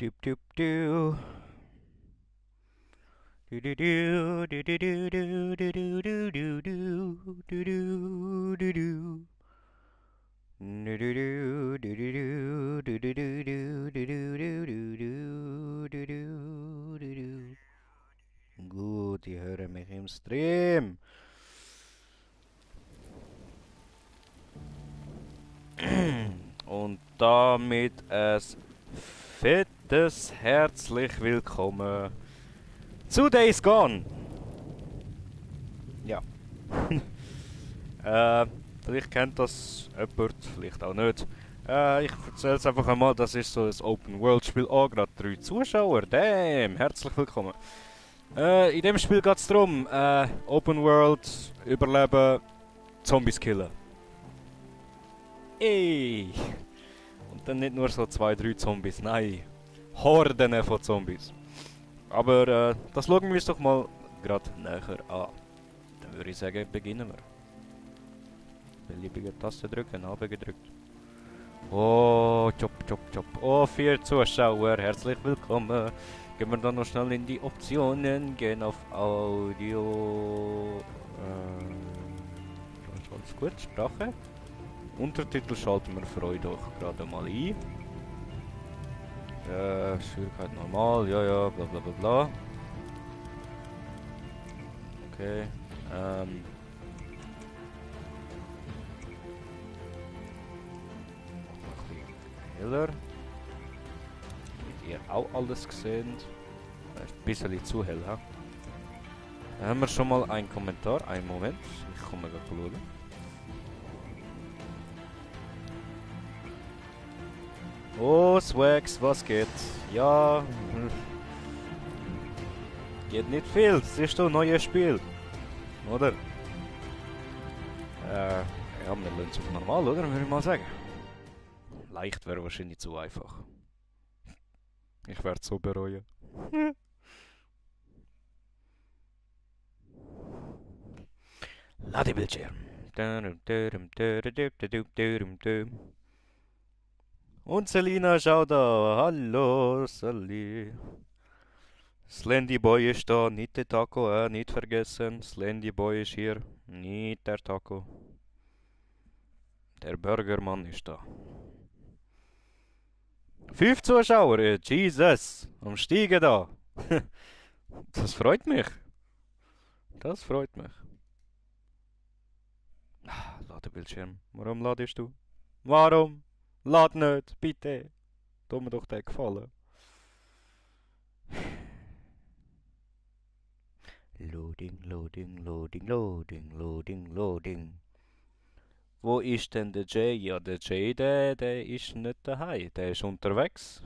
doop doop doo. Do do do do do do do do do do do do do do do do. Do do do do do do do do do do do do do do do do do. Gut, die hören mich im Stream. Und damit ein fettes herzlich willkommen zu Days Gone. Ja. Vielleicht kennt das jemand, vielleicht auch nicht. Ich erzähle es einfach einmal, das ist so ein Open-World-Spiel. Oh, gerade 3 Zuschauer. Damn, herzlich willkommen. In dem Spiel geht es darum, Open-World, Überleben, Zombies killen. Ey! Und dann nicht nur so 2, 3 Zombies, nein. Horden von Zombies. Aber das schauen wir uns doch mal gerade näher an. Dann würde ich sagen, beginnen wir. Beliebige Taste drücken, gedrückt. Oh, chop, chop, chop. Oh, 4 Zuschauer, herzlich willkommen. Gehen wir dann noch schnell in die Optionen, gehen auf Audio. Ist alles gut, Sprache. Untertitel schalten wir für euch doch gerade mal ein. Schwierigkeit normal, ja, bla bla bla bla. Okay, heller. Damit ihr auch alles gesehen. Ist ein bisschen zu hell, ha? Da haben wir schon mal einen Kommentar. Einen Moment, ich komme gleich schauen. Oh, Swags, was geht? Ja, geht nicht viel. Das ist doch ein neues Spiel. Oder? Ja, wir lassen es auf normal, oder? Würde ich mal sagen. Leicht wäre wahrscheinlich zu einfach. Ich werde es so bereuen. Ladebildschirm. Und Selina, schau da. Hallo, Sally. Slendy Boy ist da, nicht der Taco, nicht vergessen. Slendy Boy ist hier, nicht der Taco. Der Burgermann ist da. 5 Zuschauer, Jesus, am Steigen da. Das freut mich. Das freut mich. Ladebildschirm. Warum ladest du? Warum? Lad nicht, bitte. Tu mir doch den Gefallen. Loading, loading, loading, loading, loading, loading. Wo ist denn der Jay? Ja, der Jay, der ist nicht daheim. Der ist unterwegs.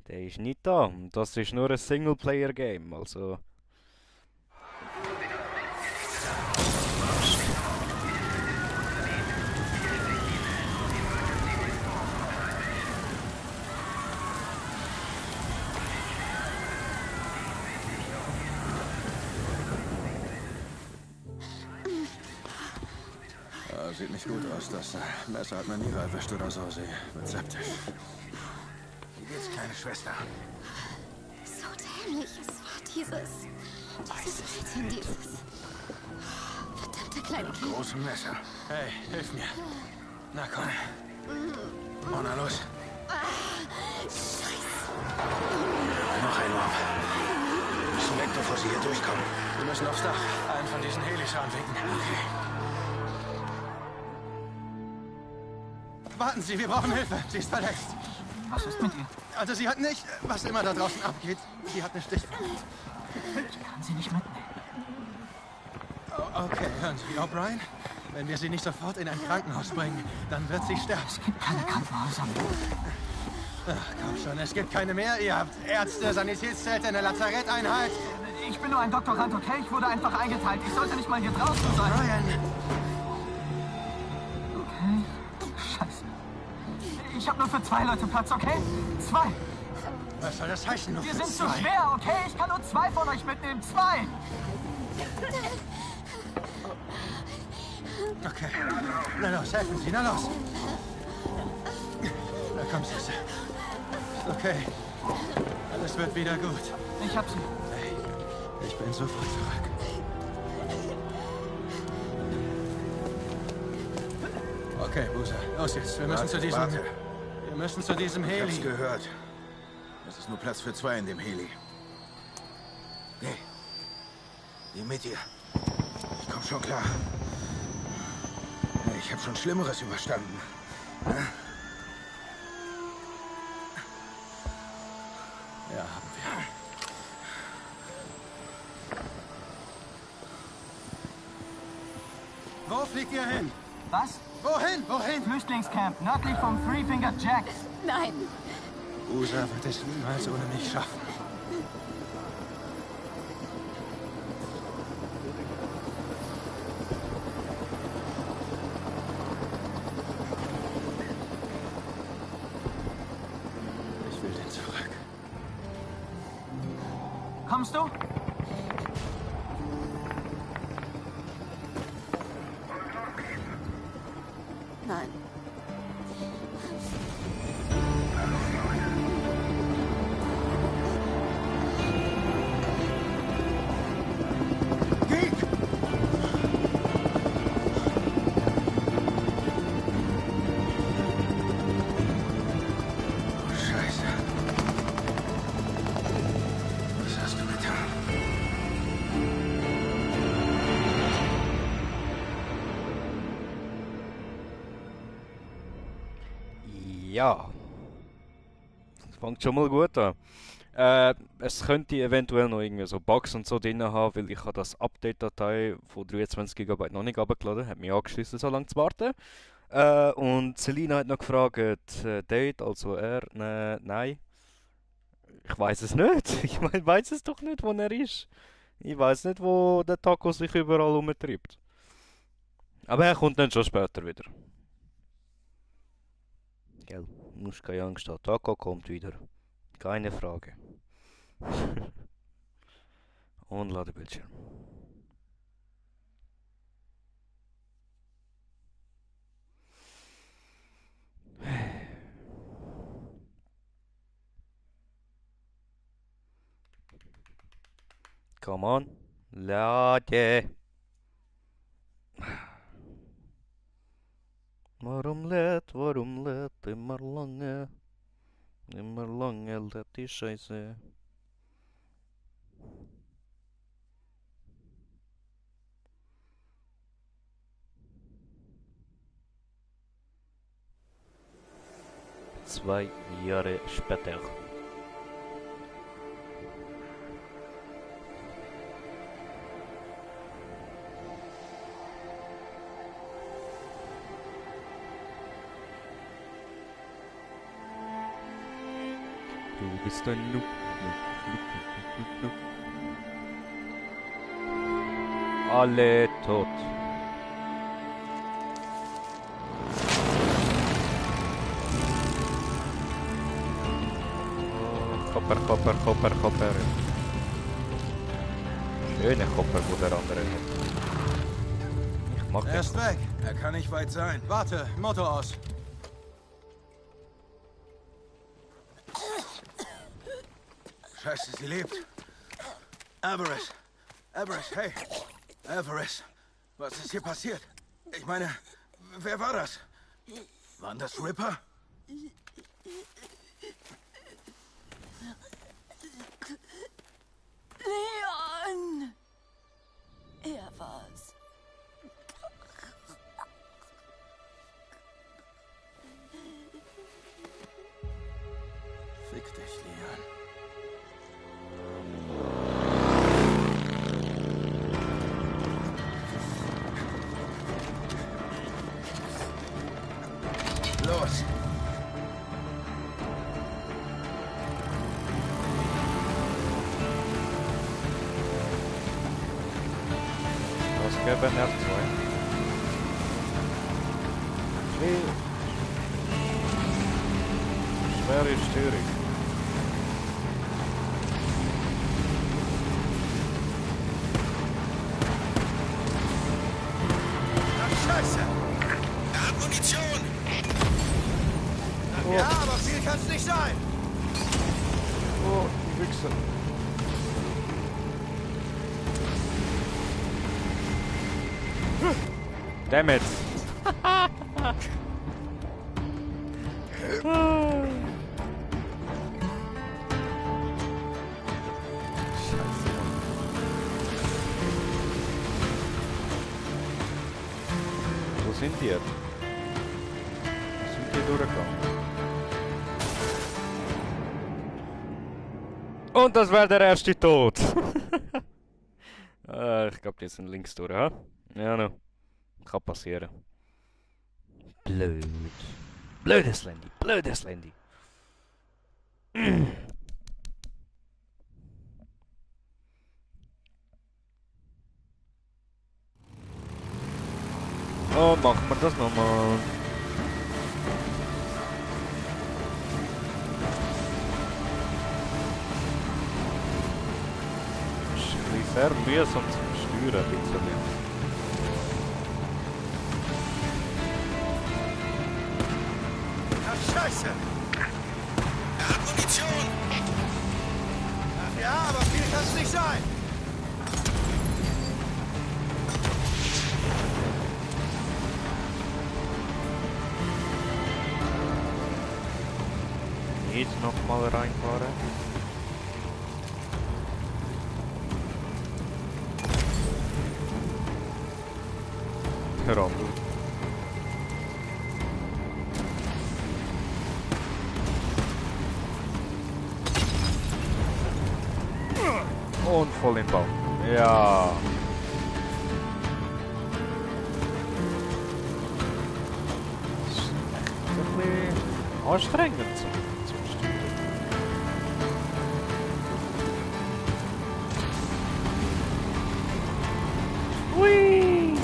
Der ist nicht da. Und das ist nur ein Singleplayer-Game, also... Sieht nicht gut aus. Das Messer hat man nie erwischt oder so. Sie wird septisch. Wie geht's, kleine Schwester? So dämlich. Es war dieses Mädchen, dieses verdammte kleine Kind. Große Messer. Hey, hilf mir. Na komm. Oh, na los. Scheiße. Noch ein Wurf. Wir müssen weg, bevor sie hier durchkommen. Wir müssen aufs Dach. Einen von diesen Helis anwinken. Okay. Warten Sie, wir brauchen Hilfe. Sie ist verletzt. Was ist mit ihr? Also sie hat nicht, was immer da draußen abgeht. Sie hat eine Stichwunde. Ich kann sie nicht mitnehmen. Okay, hören Sie, O'Brien. Wenn wir sie nicht sofort in ein Krankenhaus bringen, dann wird sie sterben. Es gibt keine Krankenhäuser mehr. Ach, komm schon, es gibt keine mehr. Ihr habt Ärzte, Sanitätszelte, eine Lazaretteinheit. Ich bin nur ein Doktorand, okay? Ich wurde einfach eingeteilt. Ich sollte nicht mal hier draußen sein. Ryan. Okay. Scheiße. Ich habe nur für 2 Leute Platz, okay? 2. Was soll das heißen? Nur Wir für sind zu 2? schwer, okay? Ich kann nur 2 von euch mitnehmen. 2. Okay. Na los, helfen Sie, na los. Na komm, Süße. Okay. Alles wird wieder gut. Ich hab sie. Hey, ich bin sofort zurück. Okay, Busa, los jetzt. Wir müssen zu diesem... Warte. Wir müssen zu diesem Ich hab's Heli. gehört. Es ist nur Platz für 2 in dem Heli. Geh. Geh mit dir. Ich komm schon klar. Ich habe schon Schlimmeres überstanden. Ja, haben wir. Wo fliegt ihr hin? Was? Wohin? Wohin? Flüchtlingscamp, nördlich vom Three Finger Jack. Nein. Busa wird es niemals ohne mich schaffen. Ich will den zurück. Kommst du? Nein. Scheiße. Was hast du getan? Ja. Das fängt schon mal gut an. Es könnte eventuell noch irgendwie so Bugs und so drin haben, weil ich habe das Update-Datei von 23 GB noch nicht abgeladen, hat mich angeschlossen, so lange zu warten. Und Selina hat noch gefragt, Date, also er, nein. Ich weiß es nicht. Ich weiß es doch nicht, wo er ist. Ich weiß nicht, wo der Taco sich überall umtreibt. Aber er kommt dann schon später wieder. Gell, musst keine Angst haben. Taco kommt wieder. Keine Frage. Und Ladebildschirm. Come on. Lade. Warum lädt immer lange lädt die Scheiße. Zwei Jahre später. Du bist ein Noob. Alle tot. Oh, Hopper. Schöne Hopper, wo der andere hat. Ich mag Er den. ist weg. Er kann nicht weit sein. Warte, Motor aus. Scheiße, sie lebt. Everest, hey. Everest, was ist hier passiert? Ich meine, wer war das? Waren das Ripper? Leon! Er war's. Fick dich, Leon. Los! Ausgeben R2. Schwere Störung. Scheiße! Er hat Munition! Ja, aber viel kann's nicht sein. Wichser. Damn it. Scheiße, Mann. Wo sind die jetzt? Sind die durchgegangen? Und das war der erste Tod. Ich glaube, die sind links durch, ha? Ja, no. Kann passieren. Blöd. Blödes Landy, blödes Landy. Oh, machen wir das nochmal. Ist ein bisschen sehr mühsam zum Steuern, ein bisschen. Scheiße! Er hat Munition! Ach ja, aber viel kann es nicht sein! Nicht nochmal reinfahren. Hör auf. Und voll in den Baum. Ja. Das ist echt ein bisschen anstrengend zum Steuern. Hui!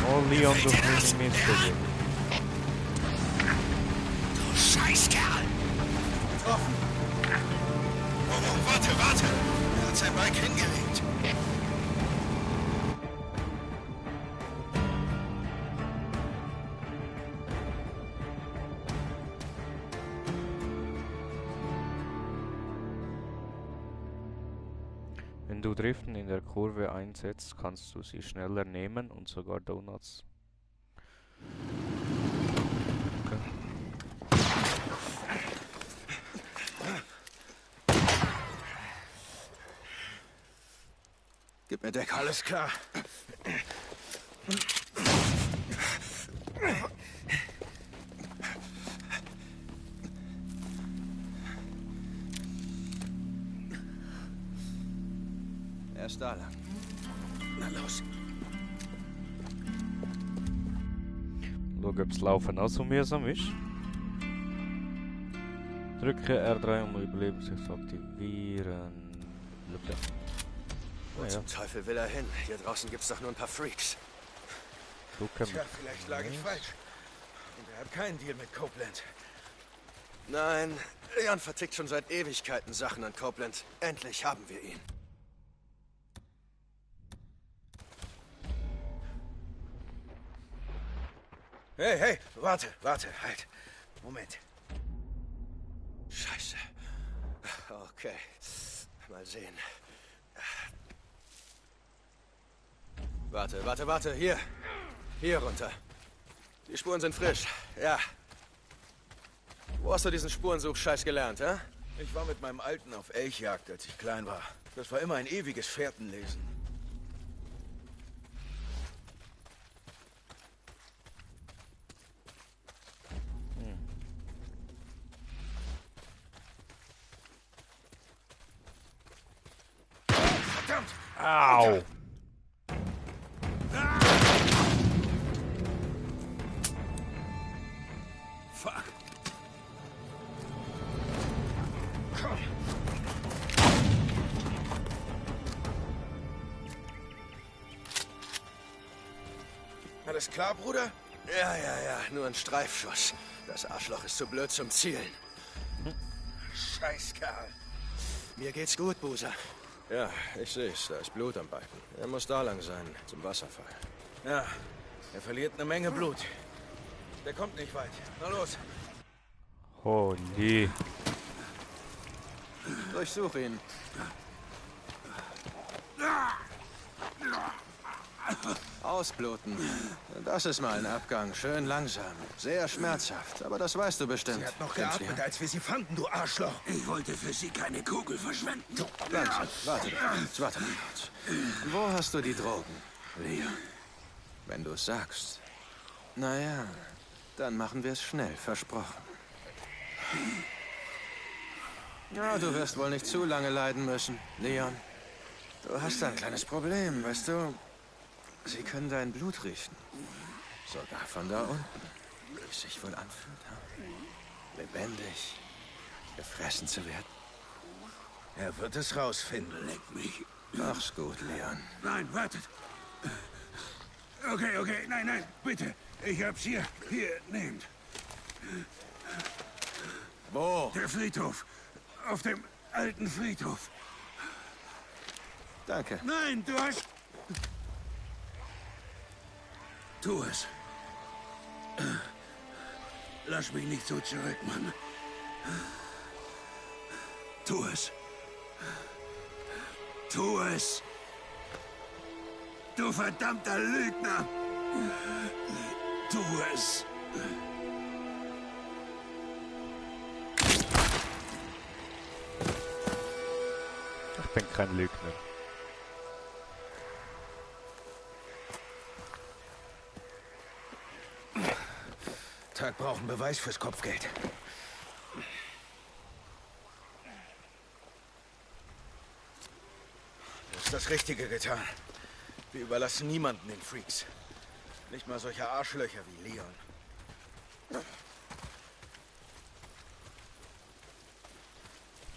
Oh, Leon, du musst mich bewegen. Scheißkerl! Getroffen! Oh, warte! Er hat sein Bike hingelegt. Wenn du Driften in der Kurve einsetzt, kannst du sie schneller nehmen und sogar Donuts. Okay. Gib mir Deck. Alles klar. Erst da lang. Na los. Schau, ob das Laufen auch so mühsam ist. Drücke R3, um Überleben sich zu aktivieren. Lupe. Wo zum Teufel will er hin? Hier draußen gibt's doch nur ein paar Freaks. Tja, vielleicht lag ich falsch. Und er hat keinen Deal mit Copeland. Nein, Leon vertickt schon seit Ewigkeiten Sachen an Copeland. Endlich haben wir ihn. Hey, warte, halt. Moment. Scheiße. Okay, mal sehen. Warte, hier runter. Die Spuren sind frisch, ja. Wo hast du diesen Spurensuch-Scheiß gelernt, hä? Ich war mit meinem Alten auf Elchjagd, als ich klein war. Das war immer ein ewiges Fährtenlesen. Verdammt! Au! Fuck! Alles klar, Bruder? Ja, nur ein Streifschuss. Das Arschloch ist zu blöd zum Zielen. Scheißkerl. Mir geht's gut, Buser. Ja, ich seh's. Da ist Blut am Balken. Er muss da lang sein, zum Wasserfall. Ja, Er verliert eine Menge Blut. Der kommt nicht weit. Na los. Holy. Durchsuch ihn. Ausbluten. Das ist mal ein Abgang. Schön langsam. Sehr schmerzhaft. Aber das weißt du bestimmt. Sie hat noch geatmet, als wir sie fanden, du Arschloch. Ich wollte für Sie keine Kugel verschwenden. Langsam. Warte mal kurz. Wo hast du die Drogen? Leon. Wenn du es sagst. Naja, dann machen wir es schnell. Versprochen. Ja, du wirst wohl nicht zu lange leiden müssen, Leon. Du hast ein kleines Problem, weißt du? Sie können dein Blut riechen. Sogar von da unten. Wie es sich wohl anfühlt, ha? Lebendig. Gefressen zu werden. Er wird es rausfinden. Leck mich. Mach's gut, Leon. Nein, wartet. Okay, nein, bitte. Ich hab's hier. Hier, nehmt. Wo? Der Friedhof. Auf dem alten Friedhof. Danke. Nein, du hast... Tu es. Lass mich nicht so zurück, Mann. Tu es. Tu es. Du verdammter Lügner. Tu es. Ich bin kein Lügner. Tag braucht einen Beweis fürs Kopfgeld. Du hast das Richtige getan. Wir überlassen niemanden den Freaks. Nicht mal solche Arschlöcher wie Leon.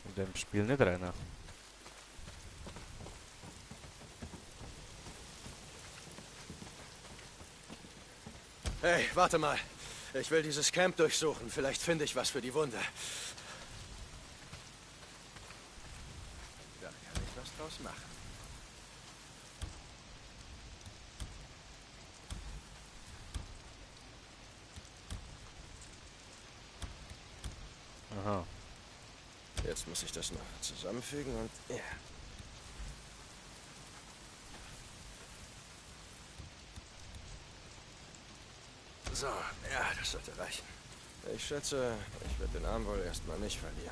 In dem Spiel nicht rennen. Hey, warte mal. Ich will dieses Camp durchsuchen. Vielleicht finde ich was für die Wunde. Da kann ich was draus machen. Aha. Jetzt muss ich das noch zusammenfügen und... Ja. So, ja, das sollte reichen. Ich schätze, ich werde den Arm wohl erstmal nicht verlieren.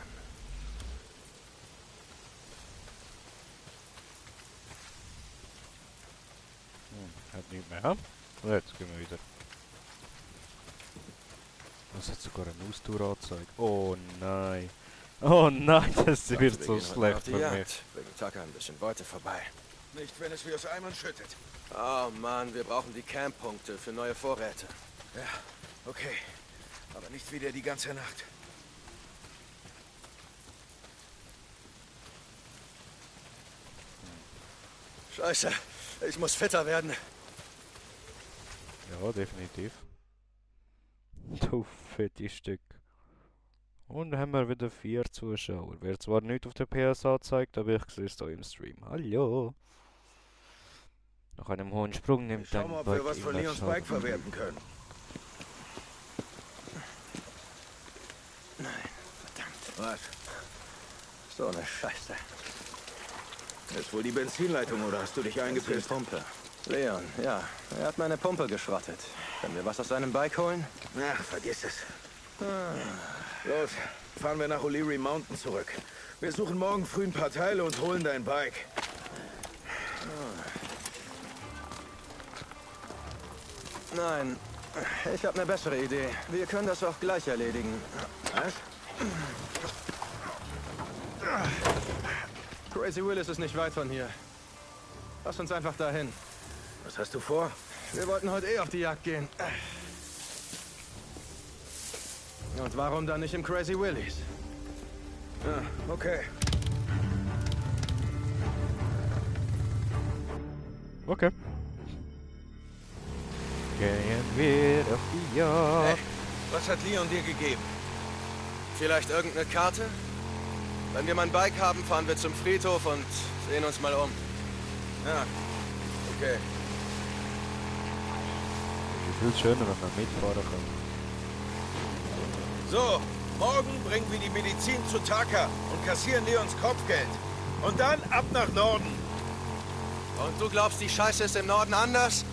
Hat nicht mehr. Und jetzt gehen wir wieder. Das hat sogar eine Austour angezeigt. Oh nein. Oh nein, das wird so schlecht für mich. Wegen Tucker ein bisschen Beute vorbei. Nicht, wenn es wie aus Eimern schüttet. Oh Mann, wir brauchen die Camp-Punkte für neue Vorräte. Ja, okay. Aber nicht wieder die ganze Nacht. Scheiße, ich muss fitter werden. Ja, definitiv. Du fette Stück. Und dann haben wir wieder 4 Zuschauer. Wird zwar nicht auf der PS angezeigt, aber ich sehe es hier im Stream. Hallo! Nach einem hohen Sprung nimmt Schauen wir, ob wir was von Leons Bike verwerten können. Nein, verdammt. Was? So eine Scheiße. Ist wohl die Benzinleitung oder hast du dich Die eingepisst? Pumpe. Leon, ja. Er hat meine Pumpe geschrottet. Können wir was aus seinem Bike holen? Ach, vergiss es. Los, fahren wir nach O'Leary Mountain zurück. Wir suchen morgen früh ein paar Teile und holen dein Bike. Nein, ich habe eine bessere Idee. Wir können das auch gleich erledigen. Was? Crazy Willis ist nicht weit von hier. Lass uns einfach dahin. Was hast du vor? Wir wollten heute eh auf die Jagd gehen. Und warum dann nicht im Crazy Willis? Ah, okay. Okay. Gehen wir auf die Jagd. Hey, was hat Leon dir gegeben? Vielleicht irgendeine Karte? Wenn wir mein Bike haben, fahren wir zum Friedhof und sehen uns mal um. Ja, okay. Viel schöner, wenn man mitfahren kann. So, morgen bringen wir die Medizin zu Taka und kassieren Leons Kopfgeld. Und dann ab nach Norden. Und du glaubst, die Scheiße ist im Norden anders?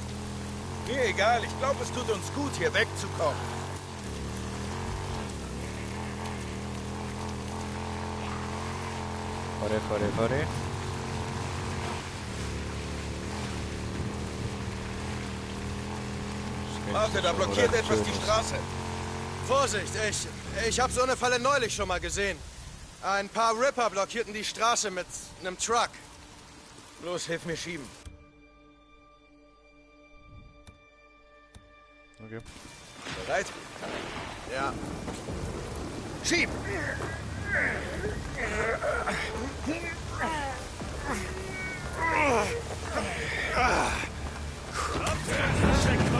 Mir egal, ich glaube, es tut uns gut, hier wegzukommen. Fahre. Warte, da blockiert etwas die Straße. Vorsicht, ich habe so eine Falle neulich schon mal gesehen. Ein paar Ripper blockierten die Straße mit einem Truck. Los, hilf mir schieben. Okay. Bereit? Ja. Schieb!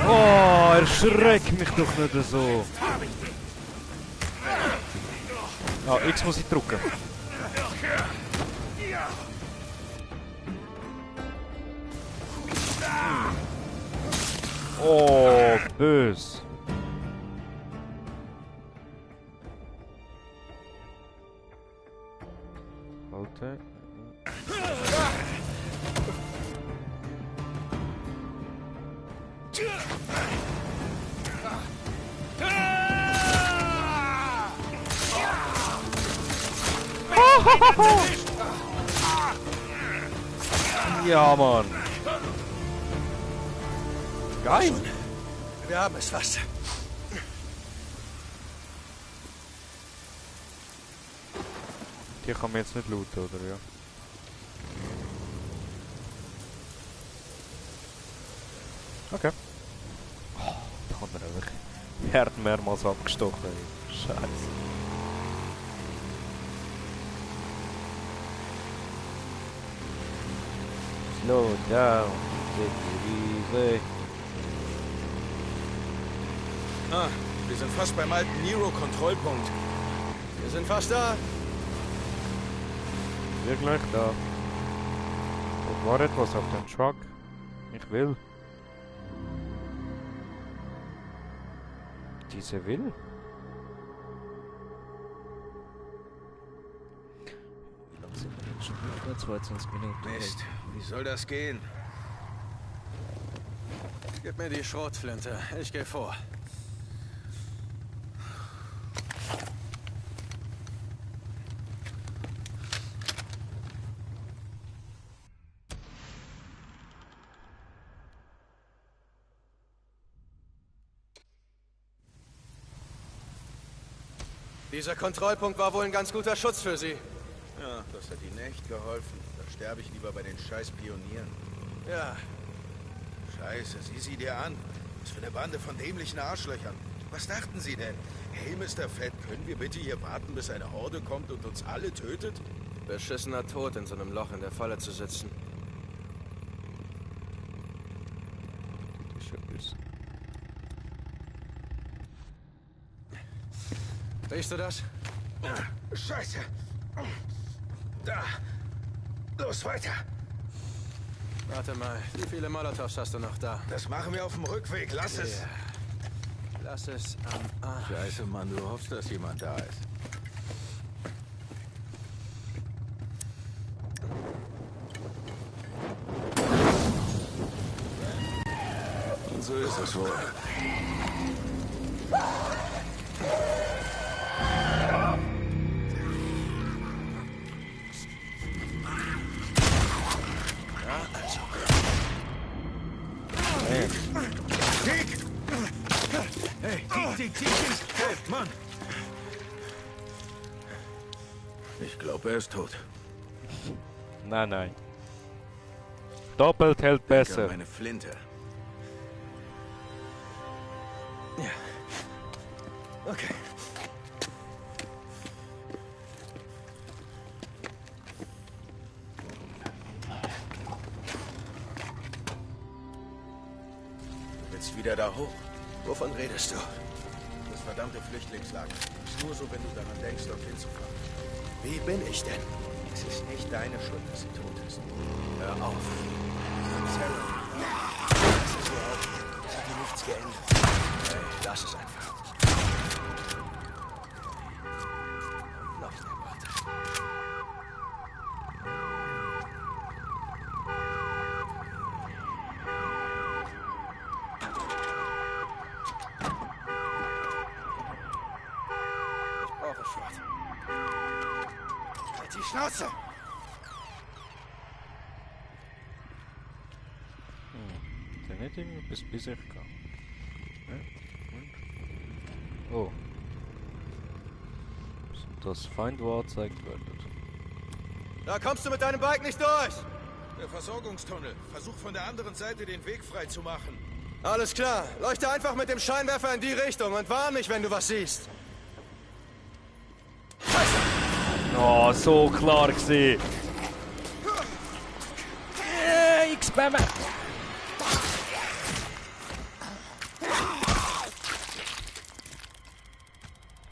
Oh, erschreck mich doch nicht so. Ah, X muss ich drücken. Oh, bös. Halte. Ja, Mann. Geil. Wir haben es fast. Hier kann man jetzt nicht looten, oder ja? Okay. Oh, da haben wir einfach Herd mehrmals abgestochen. Ey. Scheiße. Slow down, take it easy. Ah, wir sind fast beim alten Nero-Kontrollpunkt. Wir sind fast da. Wir gleich da. Dort war etwas auf dem Truck. Ich will. Diese will? Wie lange sind wir jetzt schon? Über 22 Minuten. Mist, wie soll das gehen? Gib mir die Schrotflinte. Ich gehe vor. Dieser Kontrollpunkt war wohl ein ganz guter Schutz für Sie. Ja, das hat Ihnen echt geholfen. Da sterbe ich lieber bei den scheiß Pionieren. Ja, Scheiße, sieh sie dir an. Was für eine Bande von dämlichen Arschlöchern. Was dachten Sie denn? Hey, Mr. Fett, können wir bitte hier warten, bis eine Horde kommt und uns alle tötet? beschissener Tod, in so einem Loch in der Falle zu sitzen. Riechst du das? Scheiße. Da. Los, weiter. Warte mal, wie viele Molotows hast du noch da? Das machen wir auf dem Rückweg. Lass es. Ja. Lass es am Arsch. Scheiße, Mann, du hoffst, dass jemand da ist. Und so ist es wohl. Hey, Mann! Ich glaube, er ist tot. Nein, nein. Doppelt hält besser. Meine Flinte. Ja. Okay. Du willst wieder da hoch? Wovon redest du? Das verdammte Flüchtlingslager. Ist nur so, wenn du daran denkst, dorthin zu fahren. Wie bin ich denn? Es ist nicht deine Schuld, dass sie tot ist. Hör auf. Sarah. Das ist so auf. Es hat dir nichts geändert. Lass es einfach. Noch mehr Worte. Ich brauche Schwert. Halt die Schnauze! Der nicht irgendwas bis ich kann. Ja? Und? Oh. Das Feindwort angezeigt wird. Da kommst du mit deinem Bike nicht durch! Der Versorgungstunnel. Versuch von der anderen Seite den Weg frei zu machen. Alles klar. Leuchte einfach mit dem Scheinwerfer in die Richtung und warn mich, wenn du was siehst. Oh, so klar gewesen. Ich spamme.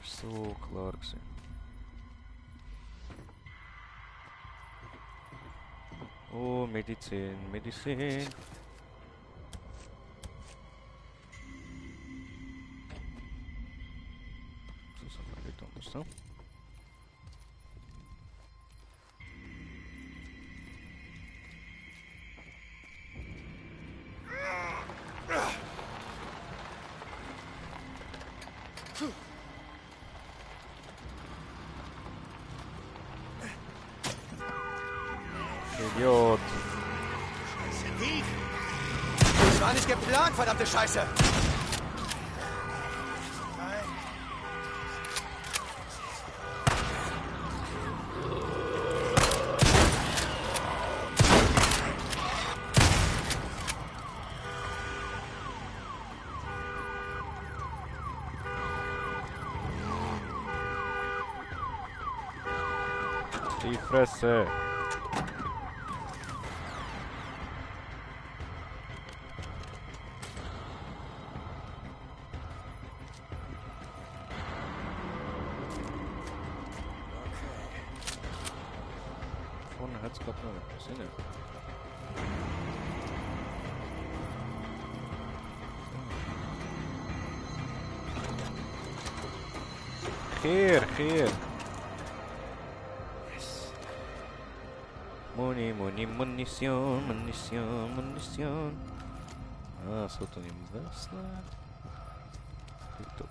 So klar gewesen. Oh, Medizin, Medizin. Das ist aber nicht anders, ne? Idiot. Das war nicht geplant, verdammte Scheiße! Die Fresse. Vorne hat's grad noch etwas inne. Hier. Munition. Ah, sollte nicht wechseln. Top.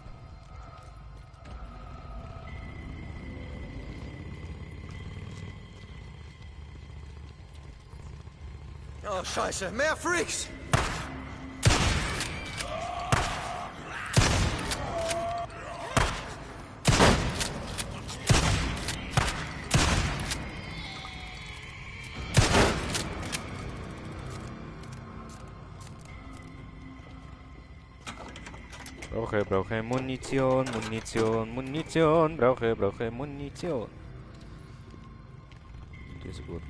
Oh, Scheiße! Mehr Freaks! Brauche Munition. Brauche Munition. Die ist gut.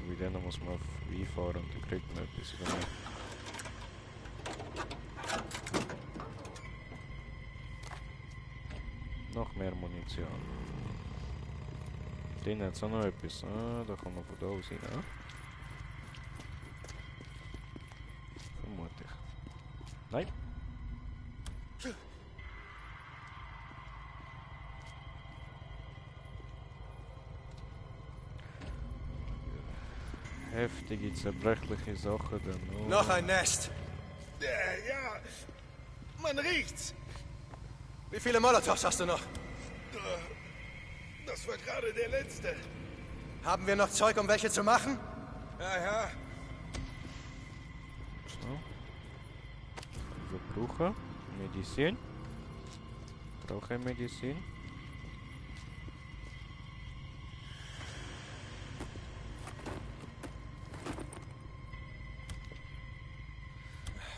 Wie dann muss man auf I fahren und dann kriegt man etwas über mich. Noch mehr Munition. Den hat es auch noch etwas. Ah, da kann man von da aus hin. Ah? Vermutlich. Nein. Heftige, zerbrechliche Sachen dann. Oh. Noch ein Nest! Ja, man riecht's. Wie viele Molotows hast du noch? Das war gerade der letzte. Haben wir noch Zeug, um welche zu machen? Ja. So. Wir brauchen Medizin. Brauche Medizin.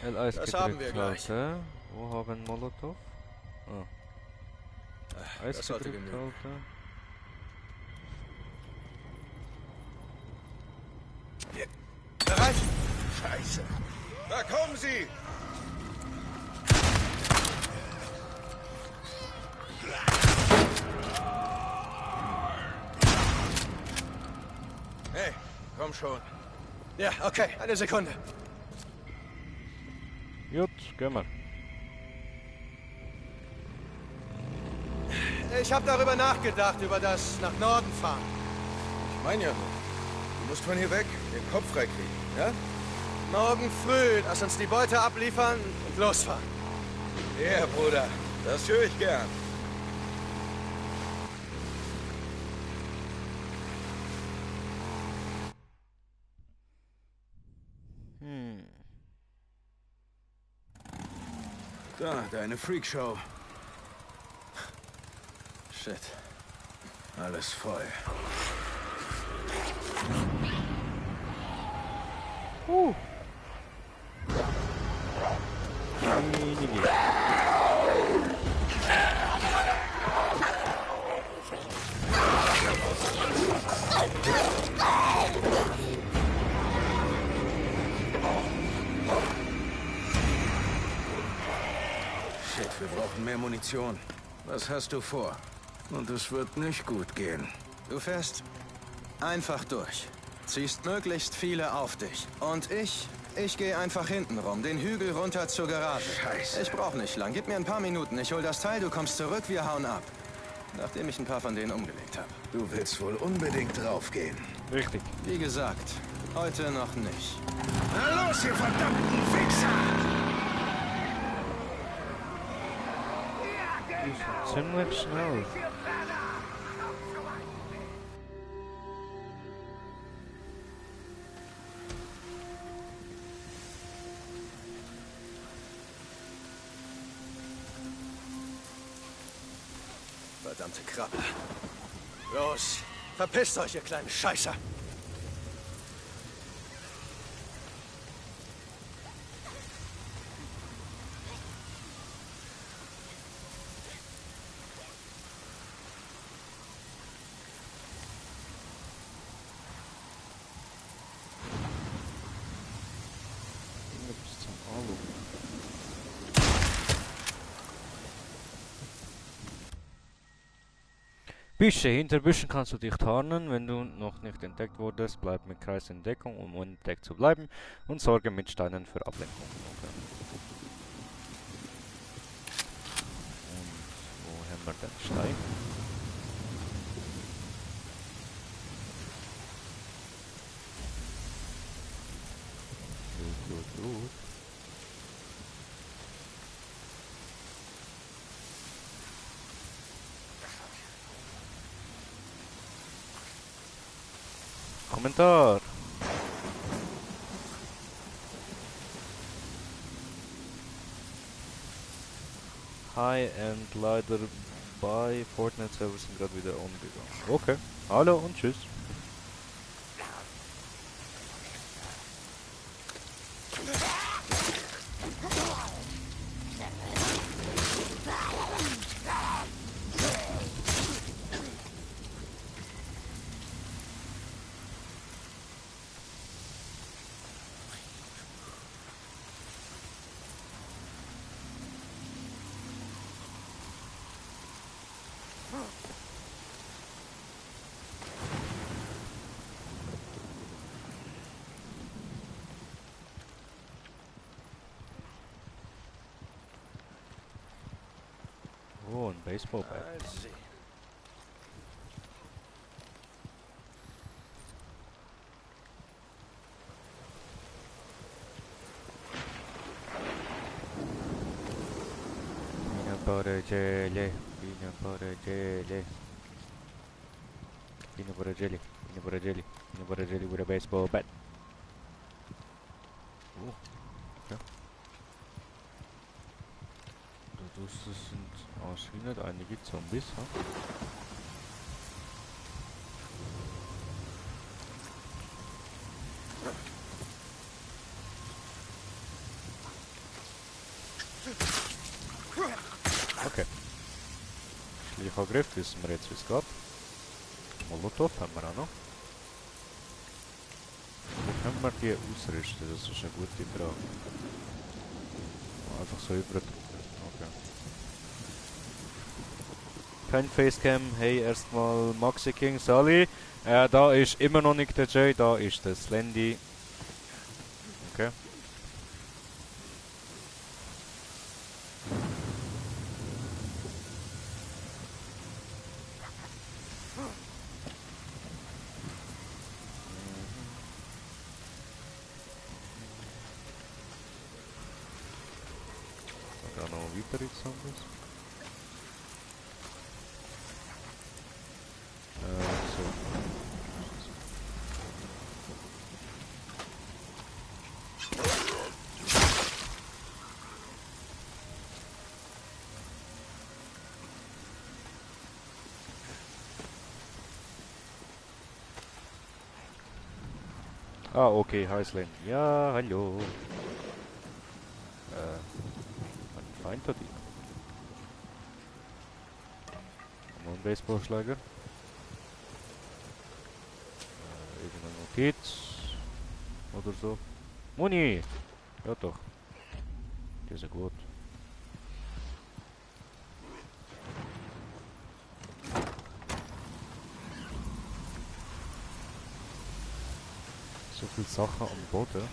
L1 Das haben wir gedrückt gleich. halten. Wo haben wir Molotov? Ah. Eis das sollte gedrückt genügen. halten. Bereit? Scheiße. Da kommen sie. Hey, Komm schon. Ja, okay. Eine Sekunde. Gut, gehen wir. Ich habe darüber nachgedacht, über das nach Norden fahren. Ich meine ja nur. Du musst von hier weg, den Kopf freikriegen, ja? Morgen früh, lass uns die Beute abliefern und losfahren. Ja, Bruder. Das höre ich gern. Da, deine Freakshow. Shit. Alles voll. Shit, wir brauchen mehr Munition. Was hast du vor? Und es wird nicht gut gehen. Du fährst einfach durch. Ziehst möglichst viele auf dich. Und ich gehe einfach hinten rum, den Hügel runter zur Garage. Scheiße. Ich brauche nicht lang. Gib mir ein paar Minuten. Ich hol das Teil, du kommst zurück, wir hauen ab. Nachdem ich ein paar von denen umgelegt habe. Du willst wohl unbedingt draufgehen. Richtig. Wie gesagt, heute noch nicht. Na los, ihr verdammten Wichser! Ziemlich schnell. Verdammte Krabbe. Los, verpisst euch, ihr kleinen Scheißer. Büsche. Hinter Büschen kannst du dich tarnen, wenn du noch nicht entdeckt wurdest. Bleib mit Kreis in Deckung, um unentdeckt zu bleiben. Und sorge mit Steinen für Ablenkung. Okay. Und wo haben wir den Stein? Gut. Kommentar. High-End leider bei Fortnite Servers sind gerade wieder umgegangen. Okay. Hallo und tschüss. Oh, ein Baseballbat. Peanut butter jelly with a baseball bat. Oh, okay. Das sind anscheinend einige Zombies, ha? Okay. Schleichangriff, wissen wir jetzt, wie es geht. Molotov haben wir auch noch. Wo können wir die ausrüsten? Das ist eine gute Frage. Einfach so überdrücken. Okay. kein Facecam. Hey, erstmal Maxi King Sally. Da ist immer noch nicht der Jay, da ist der Slendy. Okay. Da noch weitere Zombies. So. Ah, okay, hi Slen. Ja, hallo. Ein Feind hat die. Noch ein Baseballschläger. Irgendeine Notiz. Oder so. Muni! Ja doch. Die ist ja gut. So viel Sachen am Boden.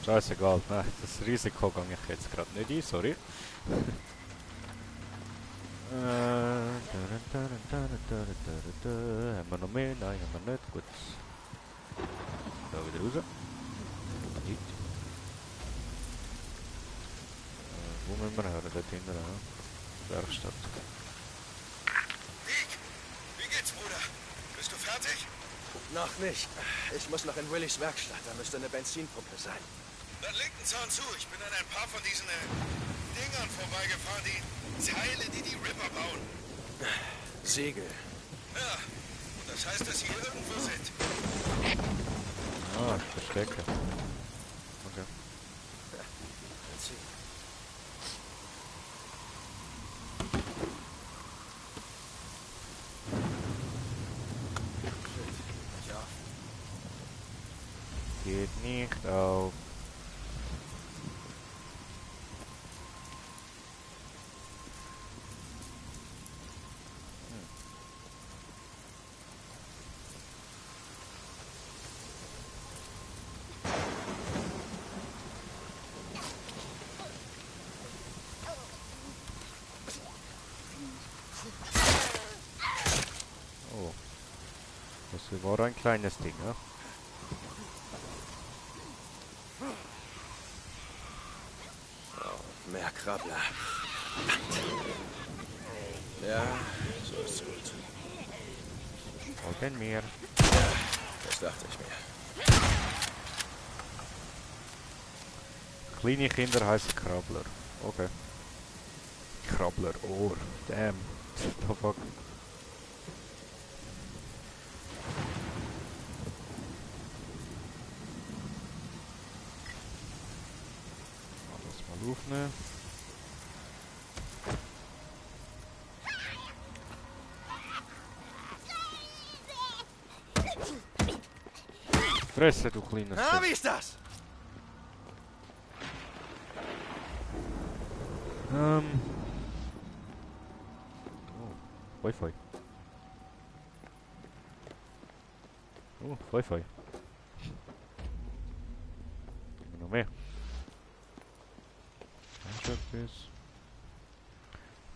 Scheißegal, nein, das Risiko gehe ich jetzt gerade nicht ein, sorry. Haben wir noch mehr? Nein, haben wir nicht. Gut. Da wieder raus. Nicht. Wo müssen wir her? Dort hinten, ja. Werkstatt. Dick, wie geht's, Bruder? Bist du fertig? Noch nicht. Ich muss noch in Willys Werkstatt. Da müsste eine Benzinpumpe sein. Dann legt einen Zaun zu. Ich bin an ein paar von diesen Dingern vorbeigefahren, die Teile, die die Ripper bauen. Segel. Ja, und das heißt, dass sie hier irgendwo sind. Ah, Verstecke. Okay. Benzin. Shit, ja. Geht nicht auf. Oh. Das war ein kleines Ding, ja? Oh, mehr Krabbler. Ja, so ist gut. Folgen mir. Das dachte ich mir. Kleine Kinder heißen Krabbler. Okay. Krabbler Ohr. Damn. The fuck. Alles mal aufnehmen. Fresse, du kleiner Ah, wie ist das? Oh, Wi-Fi. Oh, Wi-Fi. Noch mehr.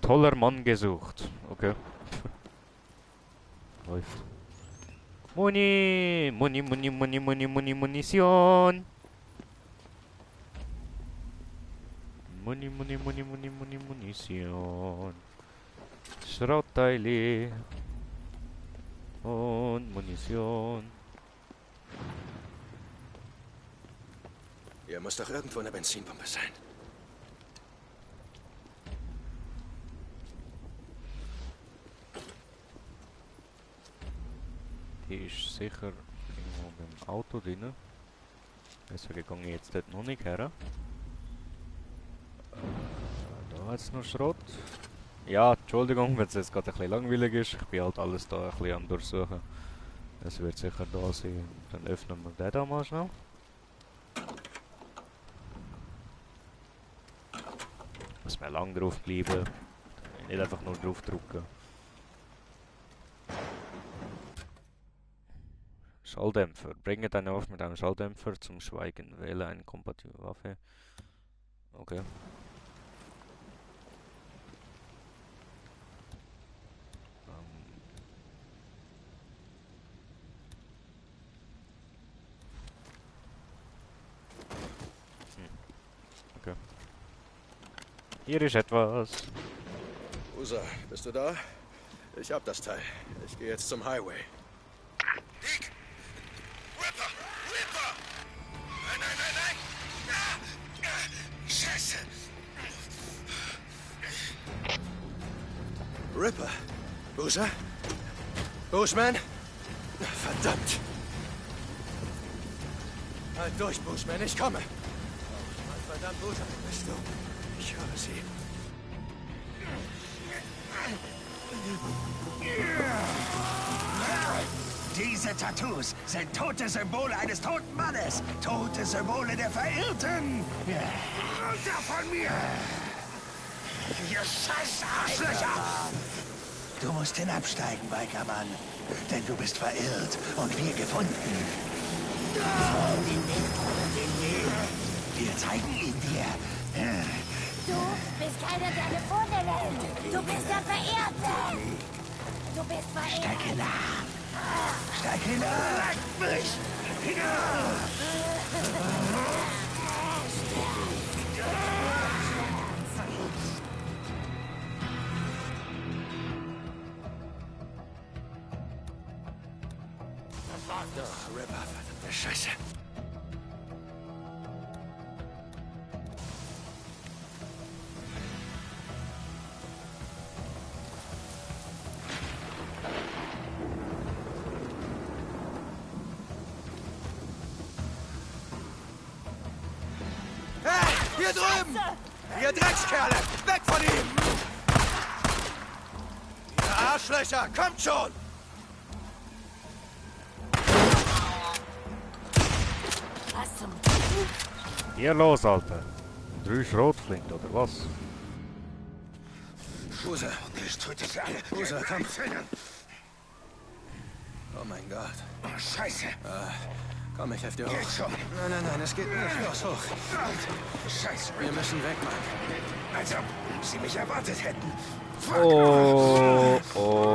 Toller Mann gesucht. Okay. Läuft. Muni! Muni, Muni, Muni, Muni, Muni, Munition! Muni, Muni, Muni, Muni, Muni, Munition. Schrottteile. Und Munition. Hier muss doch irgendwo eine Benzinpumpe sein. Die ist sicher irgendwo beim Auto drin. Deswegen gehe ich jetzt dort noch nicht her. Jetzt noch Schrott. Ja, Entschuldigung, wenn es jetzt gerade ein bisschen langweilig ist. Ich bin halt alles da ein bisschen am Durchsuchen. Es wird sicher da sein. Dann öffnen wir den da mal schnell. Muss man lang drauf bleiben. Nicht einfach nur drauf drücken. Schalldämpfer. Bringe deine auf mit einem Schalldämpfer zum Schweigen. Wähle eine kompatible Waffe. Okay. Okay. Hier ist etwas. Usa, bist du da? Ich hab das Teil. Ich gehe jetzt zum Highway. Dick! Ripper! Ripper! Nein, nein, nein, nein! Scheiße! Ripper? Usa? Bushman? Verdammt! Halt durch, Bushman, ich komme! Mann, verdammt, Usa, wo bist du? Ich höre sie. Diese Tattoos sind tote Symbole eines toten Mannes. Tote Symbole der Verirrten. Runter von mir! Ihr scheiß Arschlöcher! Du musst hinabsteigen, Bikermann. Denn du bist verirrt und wir gefunden. Wir zeigen ihn dir. Du bist keiner der Gefundenen. Du bist der Verehrte. Du bist verehrt. Steig hinab. Steig hinab. Leckt mich. Hinab. Oh, Ripper, verdammte Scheiße. Hey, hier drüben! Ihr Dreckskerle! Weg von ihm! Ihr Arschlöcher, kommt schon! Was zum... Hier los, Alter. 3 Schrotflint, oder was? Usa, Usa, komm. Oh mein Gott. Oh, Scheiße. Komm, ich helfe dir hoch. Geht schon. Nein, nein, nein, es geht nicht. Los, hoch. Scheiße. Wir müssen weg, Mann. Als ob sie mich erwartet hätten. Oh, oh.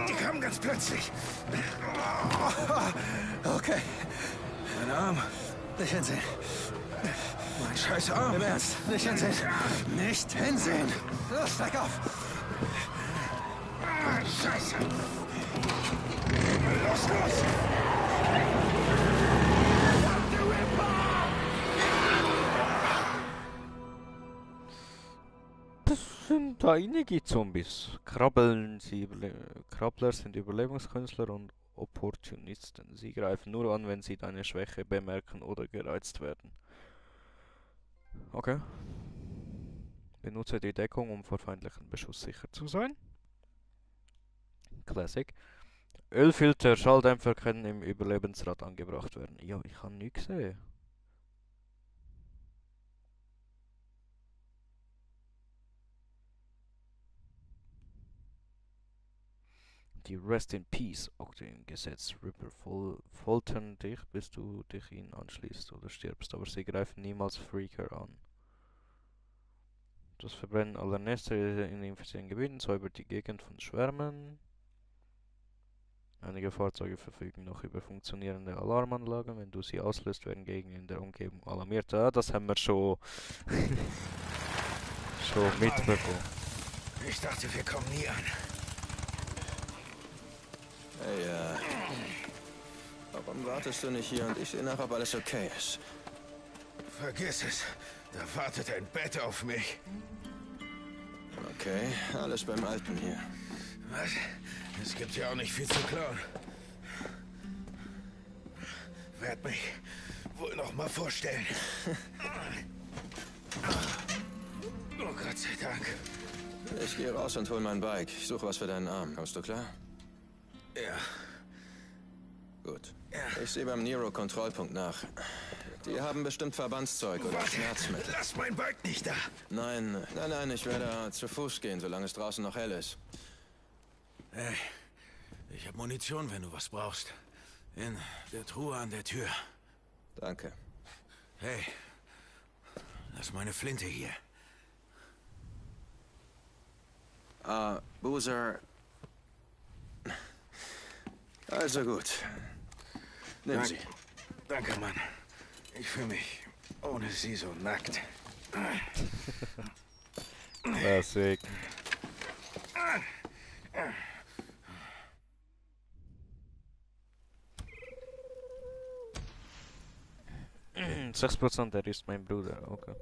Die kamen ganz plötzlich. Okay. Mein Arm. Nicht hinsehen. Mein scheiß Arm. Im Ernst. Nicht hinsehen. Nicht hinsehen. Los, steig auf. Scheiße. Los, los. Das sind einige Zombies. Krabbler sind Überlebungskünstler und Opportunisten. Sie greifen nur an, wenn sie deine Schwäche bemerken oder gereizt werden. Okay. Benutze die Deckung, um vor feindlichen Beschuss sicher zu sein. Classic. Ölfilter, Schalldämpfer können im Überlebensrad angebracht werden. Ja, ich habe nichts gesehen. Die Rest in Peace Akte im Gesetz. Ripper foltern dich, bis du dich ihnen anschließt oder stirbst, aber sie greifen niemals Freaker an. Das Verbrennen aller Nester in infizierten Gebieten säubert die Gegend von Schwärmen. Einige Fahrzeuge verfügen noch über funktionierende Alarmanlagen. Wenn du sie auslöst, werden Gegner in der Umgebung alarmiert. Ah, das haben wir schon, schon mitbekommen. Ich dachte, wir kommen nie an. Hey, warum wartest du nicht hier und ich sehe nach, ob alles okay ist? Vergiss es. Da wartet ein Bett auf mich. Okay, alles beim Alten hier. Was? Es gibt ja auch nicht viel zu klauen. Werd mich wohl noch mal vorstellen. Oh Gott. Gott sei Dank. Ich gehe raus und hol mein Bike. Ich suche was für deinen Arm. Kommst du klar? Ja. Gut. Ja. Ich sehe beim Nero-Kontrollpunkt nach. Die haben bestimmt Verbandszeug oder Schmerzmittel. Lass mein Bike nicht da. Nein, ich werde zu Fuß gehen, solange es draußen noch hell ist. Hey, ich habe Munition, wenn du was brauchst. In der Truhe an der Tür. Danke. Hey, lass meine Flinte hier. Boozer. Also gut. Nimm sie. Danke, Mann. Ich fühle mich ohne sie so nackt. Classic. Mm, 6% der ist mein Bruder, okay.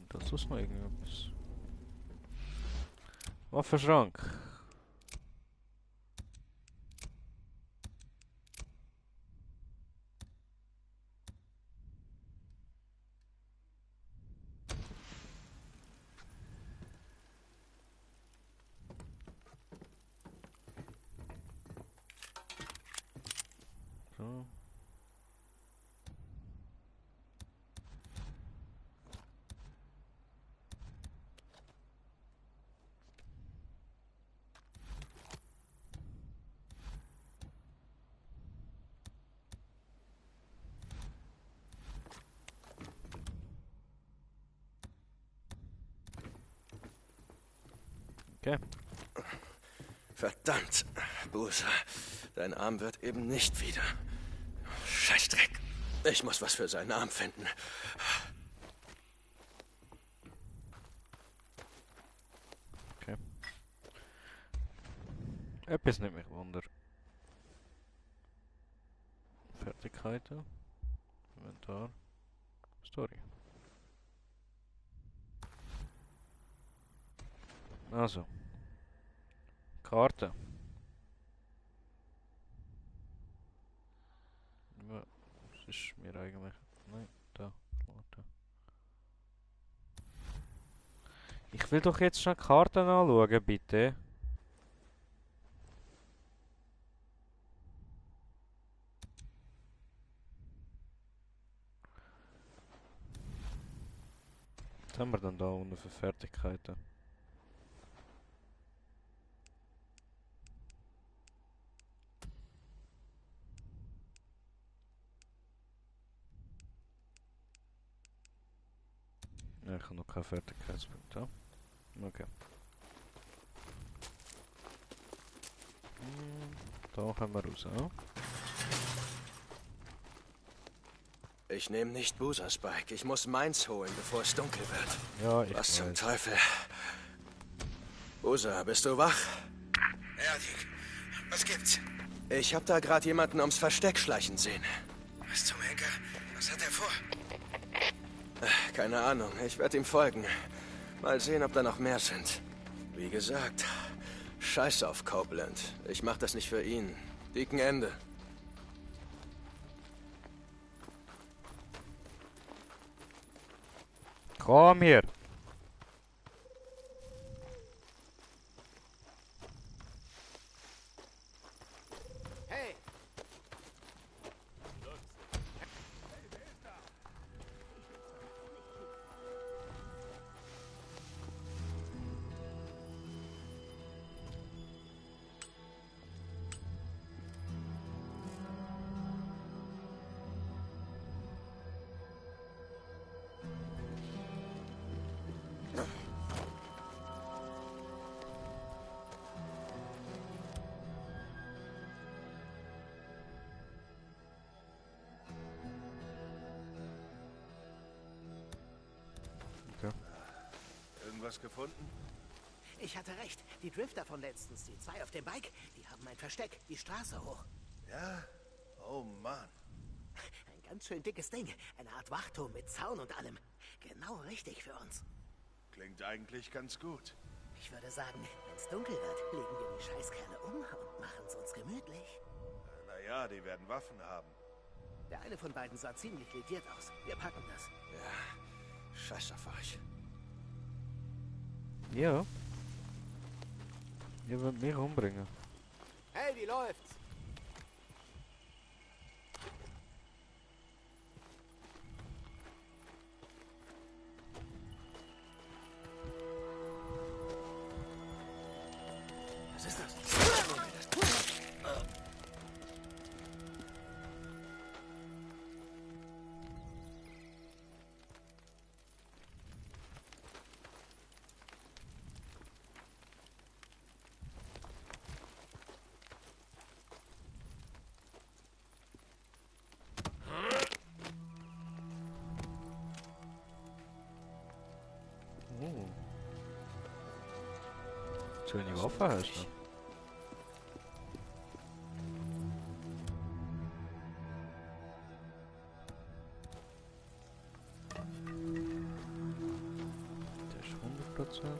Das ist noch irgendwas. Waffenschrank. So. Okay. Verdammt, Boozer. Dein Arm wird eben nicht wieder. Scheißdreck. Ich muss was für seinen Arm finden. Okay. Etwas nimmt mich Wunder. Fertigkeiten. Inventar. Story. Also. Karte. Ja, das ist mir eigentlich... Nein, da. Warte. Ich will doch jetzt schon Karten anschauen, bitte. Was haben wir denn da unten für Fertigkeiten? Ja, ich habe noch keine Fertigkeitspunkte. Okay. Da können wir raus, ja? Ich nehme nicht Boozers Bike. Ich muss meins holen, bevor es dunkel wird. Ja, ich Was zum weiß. Teufel? Boozer, bist du wach? Ja, Dick. Was gibt's? Ich habe da gerade jemanden ums Versteck schleichen sehen. Was zum Henker? Was hat er vor? Keine Ahnung. Ich werde ihm folgen. Mal sehen, ob da noch mehr sind. Wie gesagt, scheiß auf Copeland. Ich mach das nicht für ihn. Dicken Ende. Komm hier! Hey! Irgendwas gefunden? Ich hatte recht. Die Drifter von letztens, die zwei auf dem Bike, die haben ein Versteck, die Straße hoch. Ja? Oh Mann. Ein ganz schön dickes Ding. Eine Art Wachturm mit Zaun und allem. Genau richtig für uns. Klingt eigentlich ganz gut. Ich würde sagen, wenn es dunkel wird, legen wir die Scheißkerle um und machen es uns gemütlich. ja, die werden Waffen haben. Der eine von beiden sah ziemlich lediert aus. Wir packen das. Ja, scheiß auf euch. Ja. Ihr wollt mich umbringen. Hey, wie läuft's? Was ist das? Schöne Waffe hast du. Der ist 100%.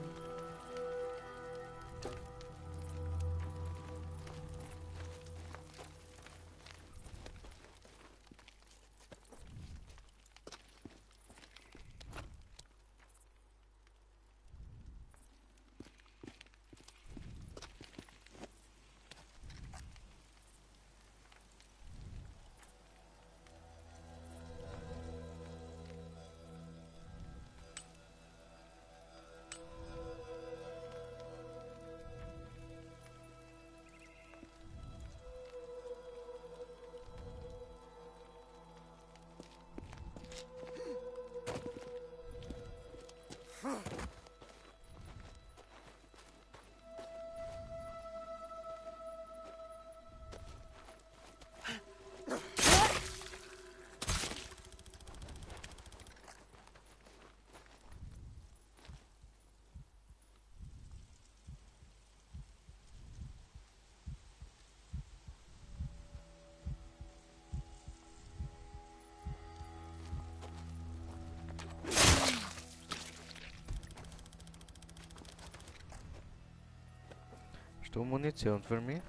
Hast du Munition für mich?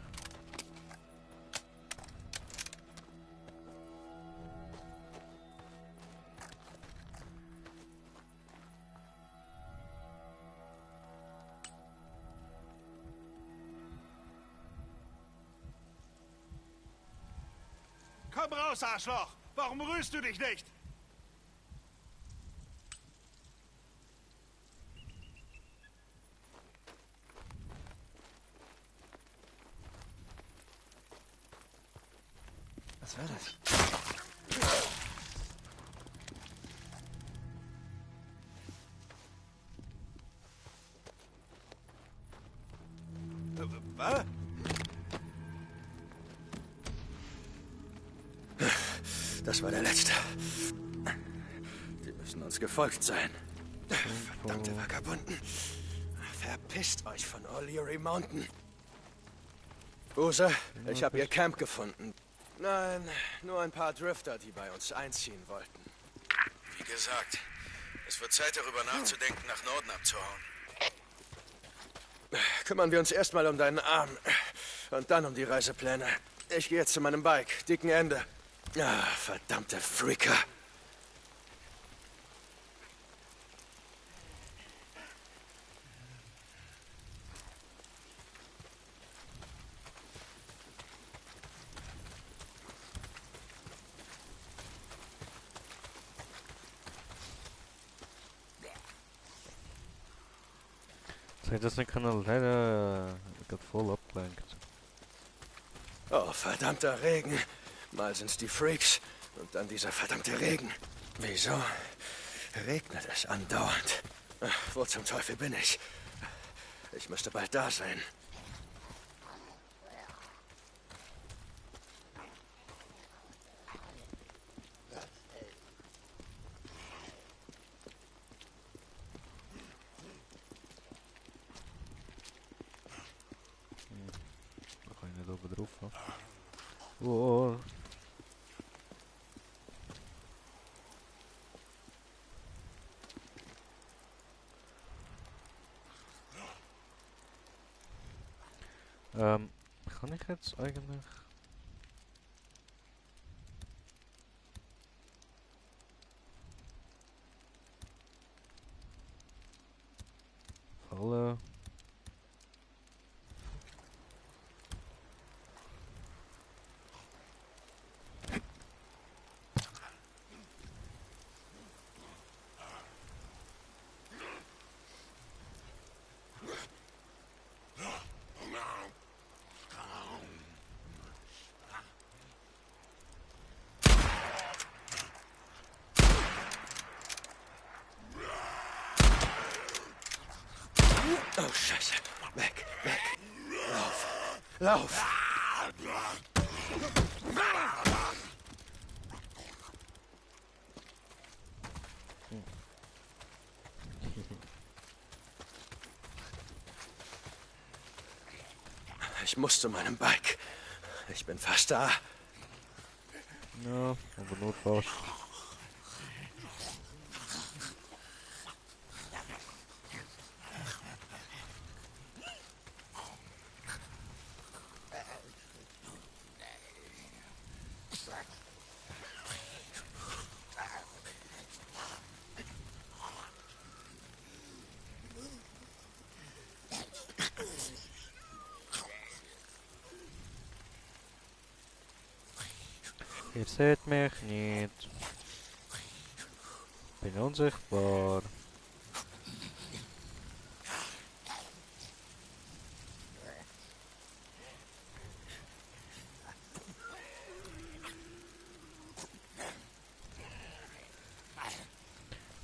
Komm raus, Arschloch! Warum rührst du dich nicht? Was war das? Was? Das war der letzte. Die müssen uns gefolgt sein. Verdammte Vagabunden. Verpisst euch von O'Leary Mountain. Buse, ich habe ihr Camp gefunden. Nein, nur ein paar Drifter, die bei uns einziehen wollten. Wie gesagt, es wird Zeit, darüber nachzudenken, nach Norden abzuhauen. Kümmern wir uns erstmal um deinen Arm und dann um die Reisepläne. Ich gehe jetzt zu meinem Bike, dicken Ende. Ah, verdammte Freaker. Zeg dat is een kanaal, ik had vol abgelenkt. Oh, verdammter Regen. Mal sind's die Freaks und dann dieser verdammte Regen. Wieso regnet es andauernd? Ach, wo zum Teufel bin ich? Ich müsste bald da sein. Dan ga je net over de roof af. Wow. Kann ich jetzt eigentlich... Kohle. Oh, Scheiße. Weg, weg. Lauf. Ich muss zu meinem Bike. Ich bin fast da. Ja, aber nur fast. Ihr seht mich nicht. Bin unsichtbar.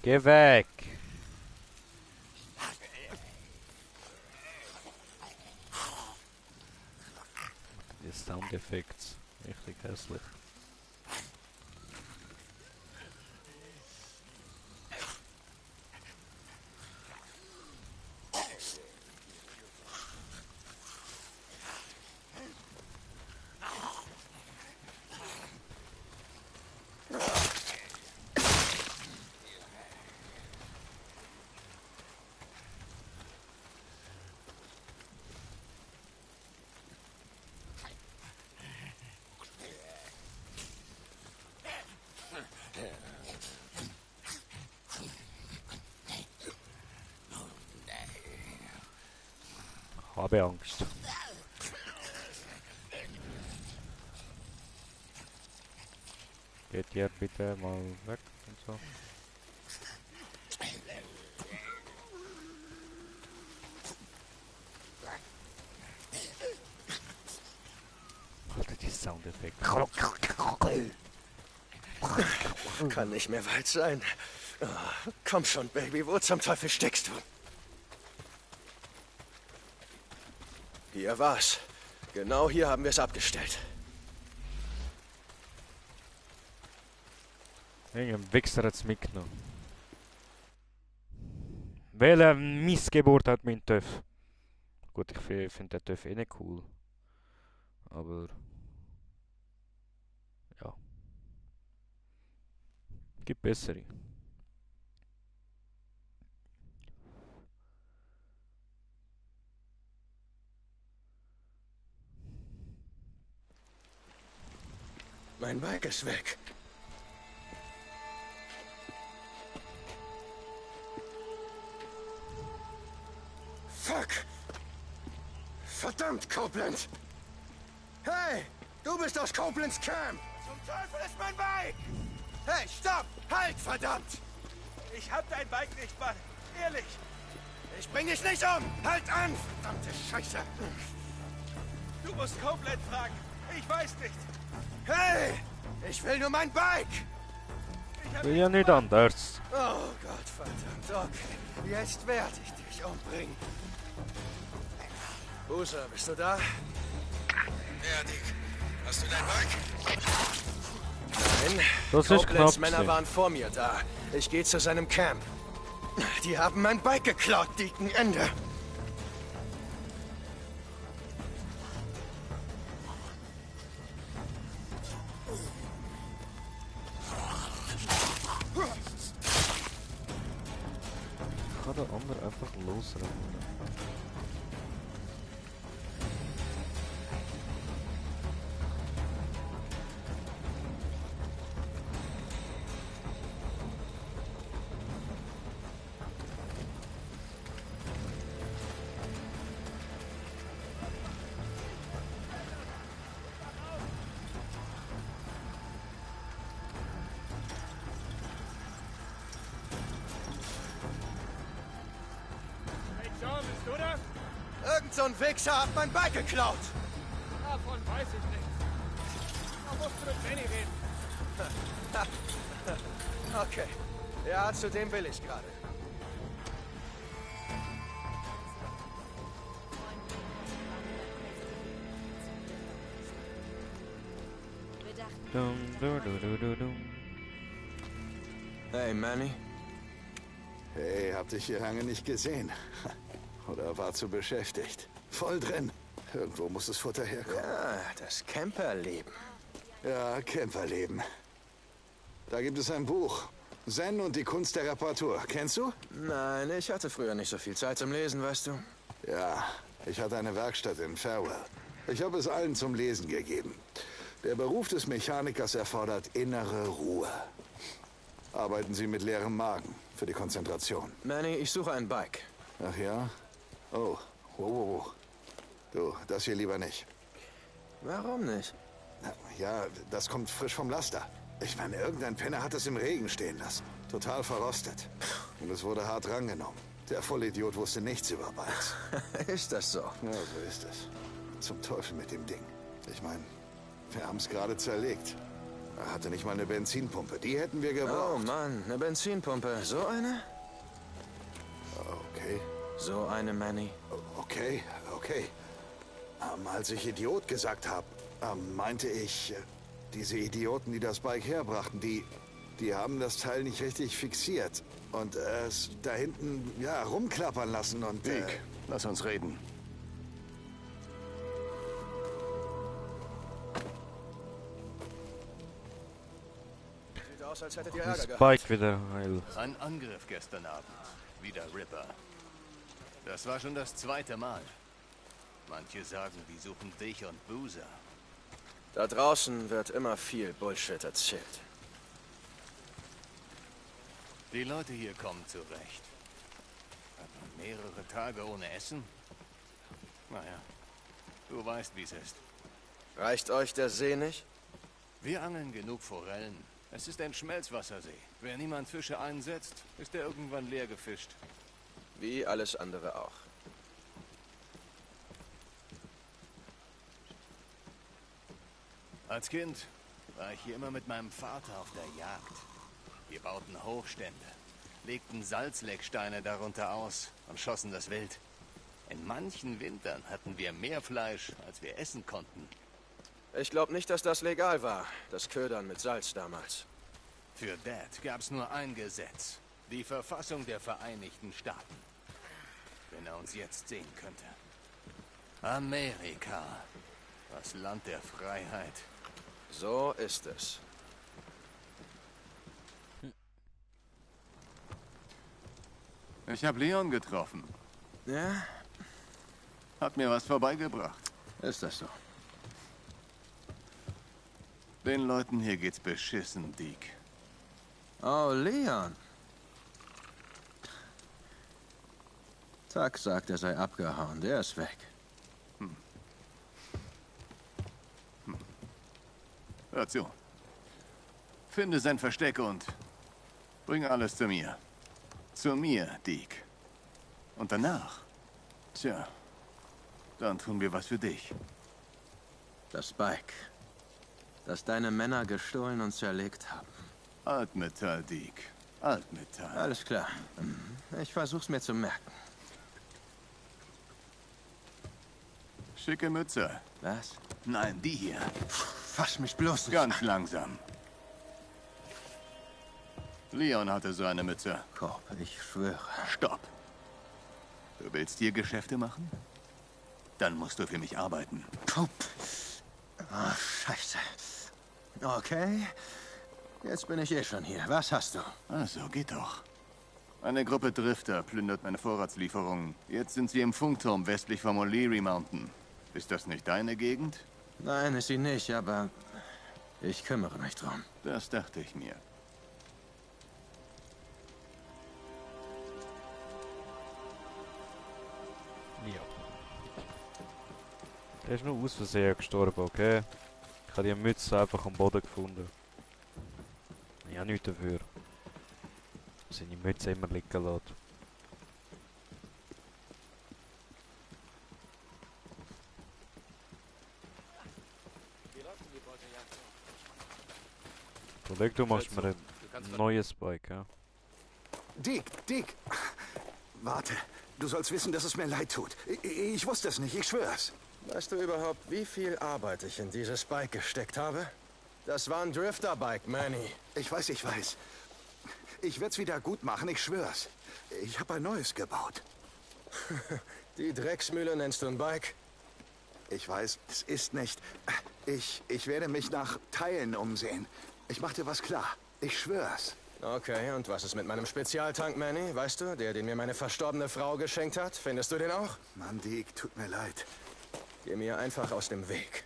Geh weg! Die Soundeffekte. Richtig hässlich. Habe Angst. Geht ihr bitte mal weg und so. Alter, die Soundeffekte. Kann nicht mehr weit sein. Oh, komm schon, Baby. Wo zum Teufel steckst du? Hier war's. Genau hier haben wir es abgestellt. Irgendein Wichser hat's mitgenommen. Welche Missgeburt hat mein Töff? Gut, ich finde den Töff eh nicht cool. Aber... ja. Gibt bessere. Mein Bike ist weg. Fuck! Verdammt, Koblenz! Hey! Du bist aus Koblenz Camp! Zum Teufel ist mein Bike! Hey, stopp! Halt, verdammt! Ich hab dein Bike nicht, Mann. Ehrlich. Ich bring dich nicht um! Halt an! Verdammte Scheiße! Du musst Copeland fragen. Ich weiß nicht. Hey! Ich will nur mein Bike! Will ja nicht anders. Oh Gott, verdammt. Okay, jetzt werde ich dich umbringen. Buser, bist du da? Ja, Dick. Hast du dein Bike? Nein. Das ist knapp. Männer waren vor mir da. Ich gehe zu seinem Camp. Die haben mein Bike geklaut, Deacon. Ende. Kann der andere einfach losrennen? So ein Wichser hat mein Bike geklaut. Davon weiß ich nichts. Da musst du mit Benny reden. Okay. Ja, zu dem will ich gerade. Dum, du, du, du, du, du. Hey, Manny. Hey, hab dich hier lange nicht gesehen. Oder war zu beschäftigt. Voll drin. Irgendwo muss das Futter herkommen. Ja, das Camperleben. Ja, Camperleben. Da gibt es ein Buch. Zen und die Kunst der Reparatur. Kennst du? Nein, ich hatte früher nicht so viel Zeit zum Lesen, weißt du. Ja, ich hatte eine Werkstatt in Farewell. Ich habe es allen zum Lesen gegeben. Der Beruf des Mechanikers erfordert innere Ruhe. Arbeiten Sie mit leerem Magen für die Konzentration. Manny, ich suche ein Bike. Ach ja? Oh, wow. Du, das hier lieber nicht. Warum nicht? Na, ja, das kommt frisch vom Laster. Ich meine, irgendein Penner hat es im Regen stehen lassen. Total verrostet. Und es wurde hart rangenommen. Der Vollidiot wusste nichts über Bikes. Ist das so? Ja, so ist es. Zum Teufel mit dem Ding. Ich meine, wir haben es gerade zerlegt. Er hatte nicht mal eine Benzinpumpe. Die hätten wir gebraucht. Oh Mann, eine Benzinpumpe. So eine? Okay. So eine, Manny. Okay. Als ich Idiot gesagt habe, meinte ich, diese Idioten, die das Bike herbrachten, die haben das Teil nicht richtig fixiert. Und es da hinten, ja, rumklappern lassen und... Dick, lass uns reden. Sieht aus, als hättet ihr Ärger Das gehabt. Bike wieder heil. Ein Angriff gestern Abend. Wieder Ripper. Das war schon das zweite Mal. Manche sagen, die suchen dich und Boozer. Da draußen wird immer viel Bullshit erzählt. Die Leute hier kommen zurecht. Hat man mehrere Tage ohne Essen? Naja, du weißt, wie es ist. Reicht euch der See nicht? Wir angeln genug Forellen. Es ist ein Schmelzwassersee. Wer niemand Fische einsetzt, ist er irgendwann leer gefischt. Wie alles andere auch. Als Kind war ich hier immer mit meinem Vater auf der Jagd. Wir bauten Hochstände, legten Salzlecksteine darunter aus und schossen das Wild. In manchen Wintern hatten wir mehr Fleisch, als wir essen konnten. Ich glaube nicht, dass das legal war, das Ködern mit Salz damals. Für Dad gab's nur ein Gesetz. Die Verfassung der Vereinigten Staaten. Wenn er uns jetzt sehen könnte. Amerika. Das Land der Freiheit. So ist es. Ich habe Leon getroffen. Ja? Hat mir was vorbeigebracht. Ist das so? Den Leuten hier geht's beschissen, Deke. Oh, Leon. Tuck sagt, er sei abgehauen. Der ist weg. Hör zu. Finde sein Versteck und bring alles zu mir. Zu mir, Deke. Und danach, tja, dann tun wir was für dich. Das Bike, das deine Männer gestohlen und zerlegt haben. Altmetall, Deke. Altmetall. Alles klar. Ich versuch's mir zu merken. Schicke Mütze. Was? Nein, die hier. Fass mich bloß nicht. Ganz langsam. Leon hatte so eine Mütze. Korb, ich schwöre. Stopp. Du willst hier Geschäfte machen? Dann musst du für mich arbeiten. Pup. Oh, Scheiße. Okay. Jetzt bin ich eh schon hier. Was hast du? Also, geht doch. Eine Gruppe Drifter plündert meine Vorratslieferungen. Jetzt sind sie im Funkturm westlich vom O'Leary Mountain. Ist das nicht deine Gegend? Nein, ist sie nicht, aber ich kümmere mich drum. Das dachte ich mir. Ja. Der ist nur aus Versehen gestorben, okay? Ich habe die Mütze einfach am Boden gefunden. Ich habe nichts dafür. Seine Mütze immer liegen lässt. Überleg, du machst mir ein neues Bike, ja? Dick! Warte, du sollst wissen, dass es mir leid tut. Ich wusste es nicht, ich schwör's. Weißt du überhaupt, wie viel Arbeit ich in dieses Bike gesteckt habe? Das war ein Drifter-Bike, Manny. Ich weiß. Ich werd's wieder gut machen, ich schwör's. Ich habe ein neues gebaut. Die Drecksmühle nennst du ein Bike? Ich weiß, es ist nicht. Ich werde mich nach Teilen umsehen. Ich mach dir was klar. Ich schwör's. Okay, und was ist mit meinem Spezialtank, Manny? Weißt du, der, den mir meine verstorbene Frau geschenkt hat? Findest du den auch? Mann, Dick, tut mir leid. Geh mir einfach aus dem Weg.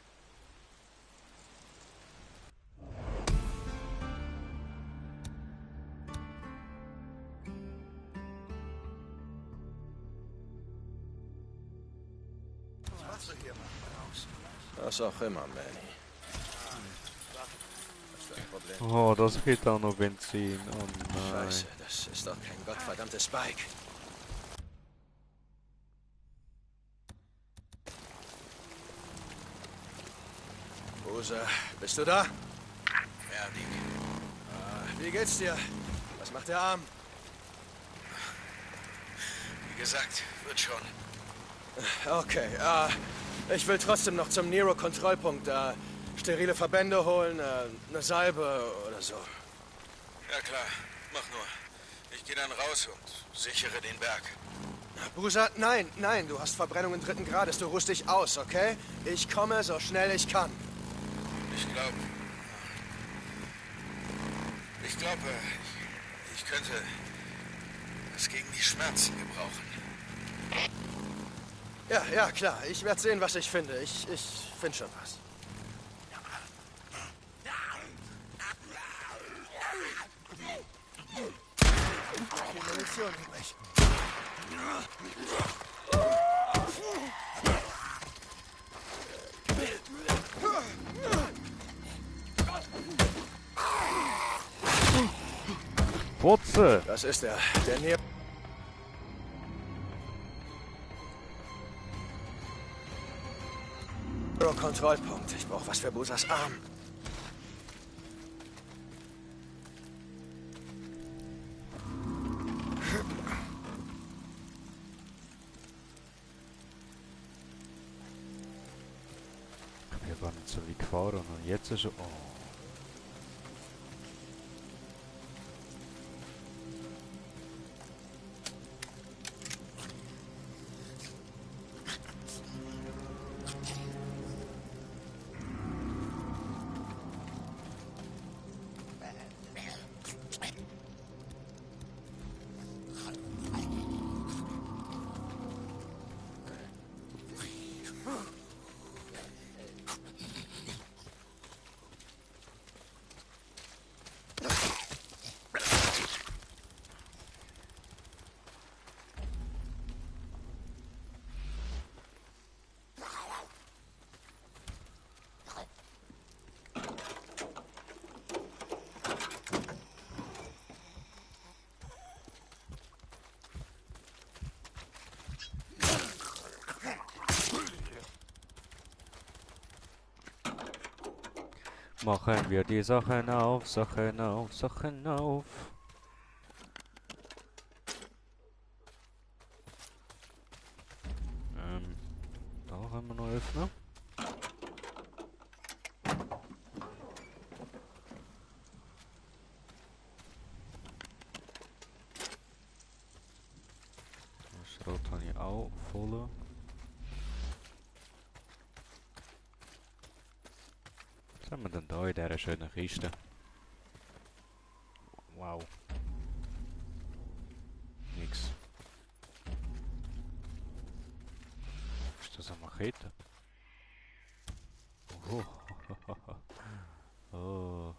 Was machst du hier, Mann? Was auch immer, Manny. Oh, das geht auch noch Benzin. Oh nein. Scheiße, das ist doch kein gottverdammtes Bike. Boozer, bist du da? Ja, Dick. Wie geht's dir? Was macht der Arm? Wie gesagt, wird schon. Okay, ich will trotzdem noch zum Nero-Kontrollpunkt. Sterile Verbände holen, eine Salbe oder so. Ja klar, mach nur. Ich gehe dann raus und sichere den Berg. Boozer, nein, du hast Verbrennungen 3. Grades, du ruhst dich aus, okay? Ich komme so schnell ich kann. Ich glaube, ich könnte es gegen die Schmerzen gebrauchen. Ja, klar. Ich werde sehen, was ich finde. Ich finde schon was. Die Munition übrig. Putze! Das ist er. Der Nero. Kontrollpunkt. Ich brauche was für Boosers Arm. Ich bin gar nicht so weit gefahren und jetzt ist er... Oh. Machen wir die Sachen auf, Sachen auf, Sachen auf. Da haben wir noch öffnen. Das Rot habe ich auch voll. Was haben wir denn da in dieser schönen Kiste? Wow. Nix. Ist das eine Machete? Oh. Oh.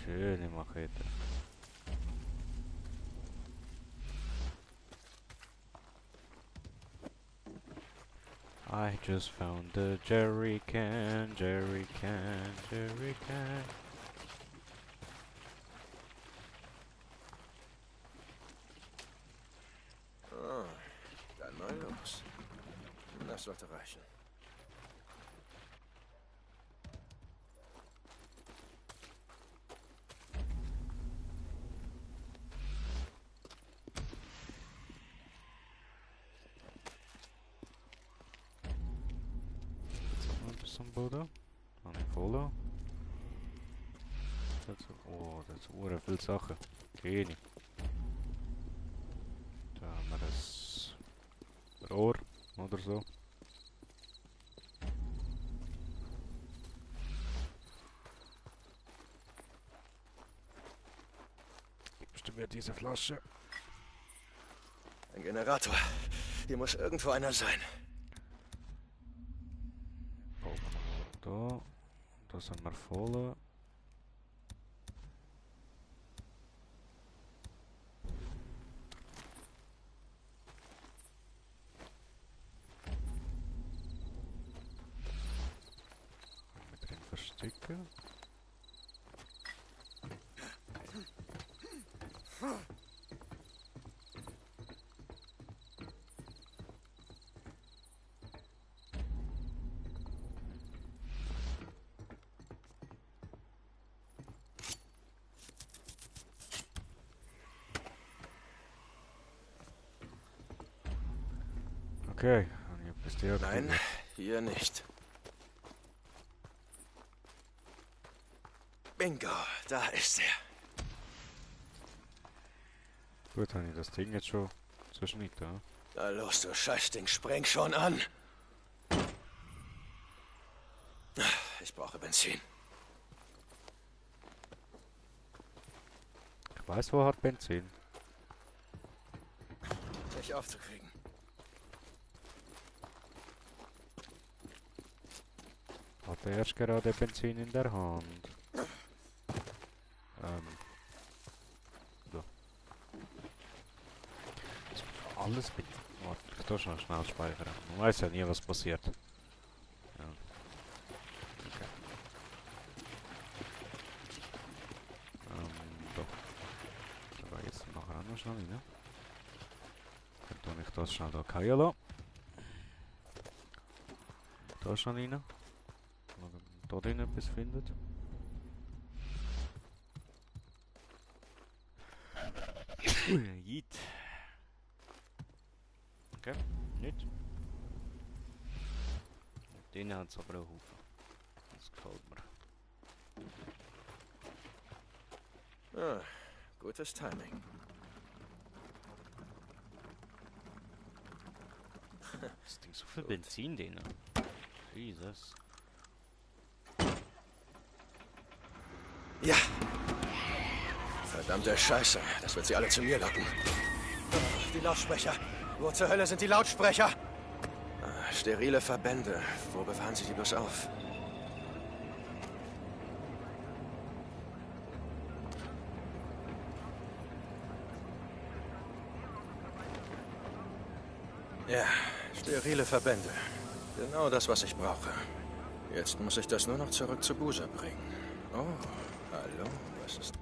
Schöne Machete. I just found a jerry can. Oh, dann mal los. Das sollte reichen. Wasser am Boden. Habe ich voll. Oh, das sind viele Sachen. Keine. Da haben wir das Rohr oder so. Gibst du mir diese Flasche? Ein Generator. Hier muss irgendwo einer sein. Da. Da sind wir voll. Mit drin verstecken. Okay, und hier bist du ja. Nein, hier nicht. Bingo, da ist er. Gut, habe ich das Ding jetzt schon zerschnitten, ja? Na los, du Scheißding, spreng schon an. Ich brauche Benzin. Ich weiß, wo hat Benzin. Nicht aufzukriegen. Hat er erst gerade Benzin in der Hand. So. Alles mit. Warte, ich tue schon schnell speichern. Man weiß ja nie, was passiert. Ja. Okay. Doch. Da war jetzt nachher auch noch schnell rein. Dann tue ich das schnell da fallen lassen. Da schnell rein. Da drin etwas findet. Jeet. Okay, nicht. Den hat es aber auch Haufen. Das gefällt mir. Ah, gutes Timing. Das Ding so viel Benzin drin. Jesus. Ja. Verdammte Scheiße. Das wird sie alle zu mir locken. Die Lautsprecher. Wo zur Hölle sind die Lautsprecher? Sterile Verbände. Wo bewahren sie die bloß auf? Ja, sterile Verbände. Genau das, was ich brauche. Jetzt muss ich das nur noch zurück zu Busa bringen. Oh, hallo, was ist...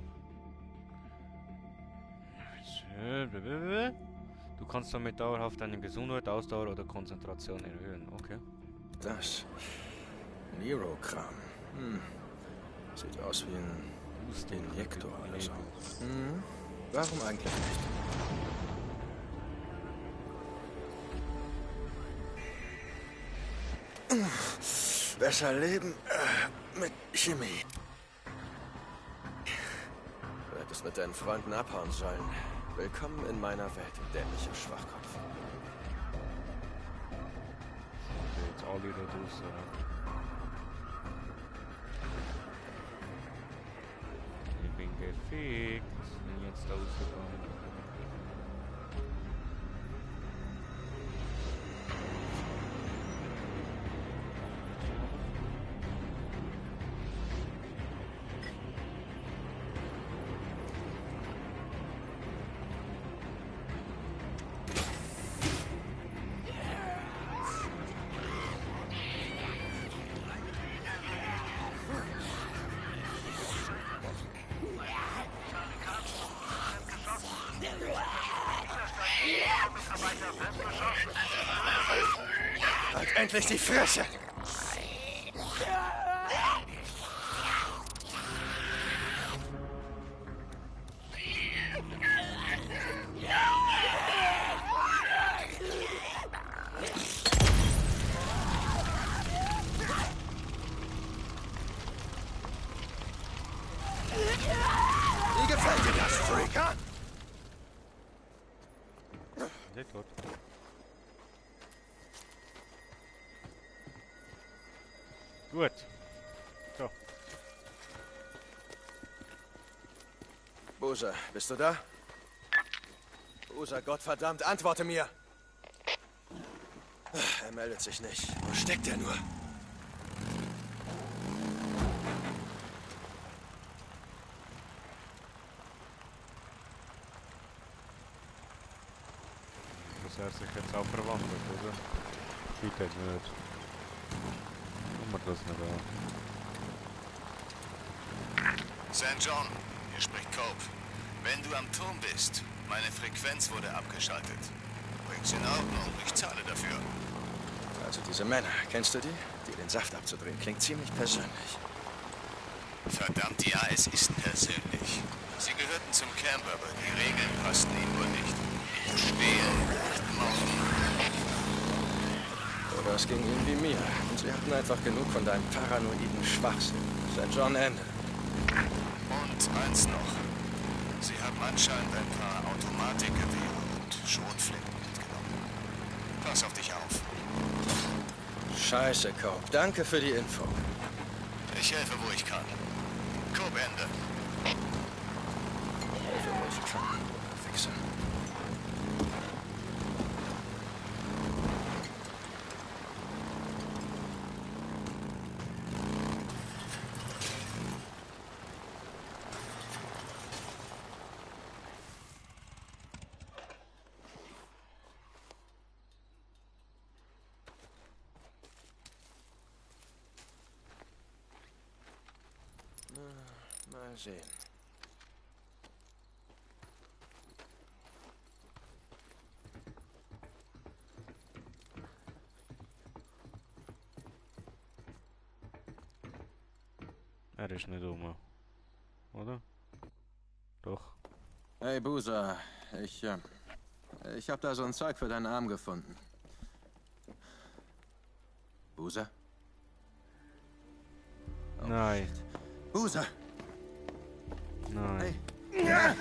Du kannst damit dauerhaft deine Gesundheit, Ausdauer oder Konzentration erhöhen. Okay. Das? Nero-Kram. Sieht aus wie ein Injektor oder so. Warum eigentlich nicht? Besser leben mit Chemie. Du hättest mit deinen Freunden abhauen sollen. Willkommen in meiner Welt, dämlicher Schwachkopf. Jetzt alle da draußen. Ich bin gefickt. Wenn jetzt da rausgekommen. Halt endlich die Fresse! Seid ihr das, Freaker? Der tot. Gut. So. Boozer, bist du da? Boozer, Gottverdammt, antworte mir! Er meldet sich nicht. Wo steckt er nur? Muss er sich jetzt auch verwandelt, oder? Geht halt nicht. Kann man das nicht an. St. John, hier spricht Cope. Wenn du am Turm bist, meine Frequenz wurde abgeschaltet. Bring's in Ordnung, ich zahle dafür. Also diese Männer, kennst du die? Die den Saft abzudrehen, klingt ziemlich persönlich. Verdammt, ja, es ist persönlich. Sie gehörten zum Camp, aber die Regeln passten ihnen wohl nicht. Ich stehe, nicht morden. Oder es ging ihnen wie mir. Und sie hatten einfach genug von deinem paranoiden Schwachsinn. St. John Ende. Und eins noch. Sie haben anscheinend ein paar Automatikgewehre und Schrotflinten mitgenommen. Pass auf dich auf. Scheiße, Cope. Danke für die Info. Ich helfe, wo ich kann. Cope, Ende. Helfe, wo ich kann. Wichser. Mal sehen. Er ist nicht rum. Oder? Doch. Hey Boozer, ich hab da so ein Zeug für deinen Arm gefunden. Boozer? Oh, Nein. shit. Boozer! Nein. Hey.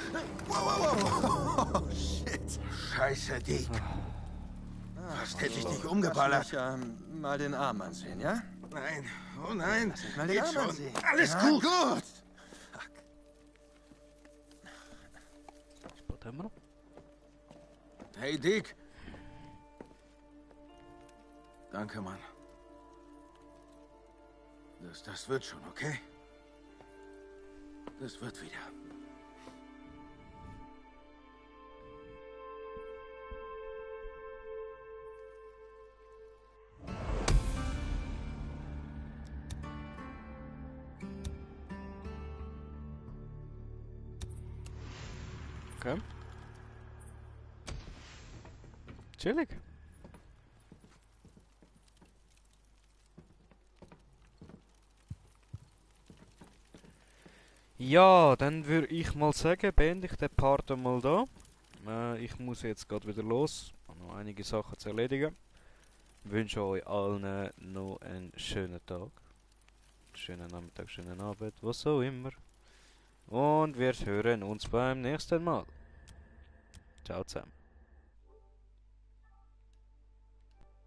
Wow. Oh, shit. Scheiße, Dick. Fast hätte ich dich umgeballert. Lass mich mal den Arm ansehen, ja? Nein, oh nein. Lass mich mal den Arm ansehen. Alles ja, gut. Gut. Spot haben wir noch? Hey, Dick. Danke, Mann. Das wird schon, okay? Das wird wieder. Okay. Chillig. Ja, dann würde ich mal sagen, beende ich den Part mal da. Ich muss jetzt gerade wieder los. Ich habe noch einige Sachen zu erledigen. Ich wünsche euch allen noch einen schönen Tag. Schönen Nachmittag, schönen Abend, was auch immer. Und wir hören uns beim nächsten Mal. Ciao zusammen.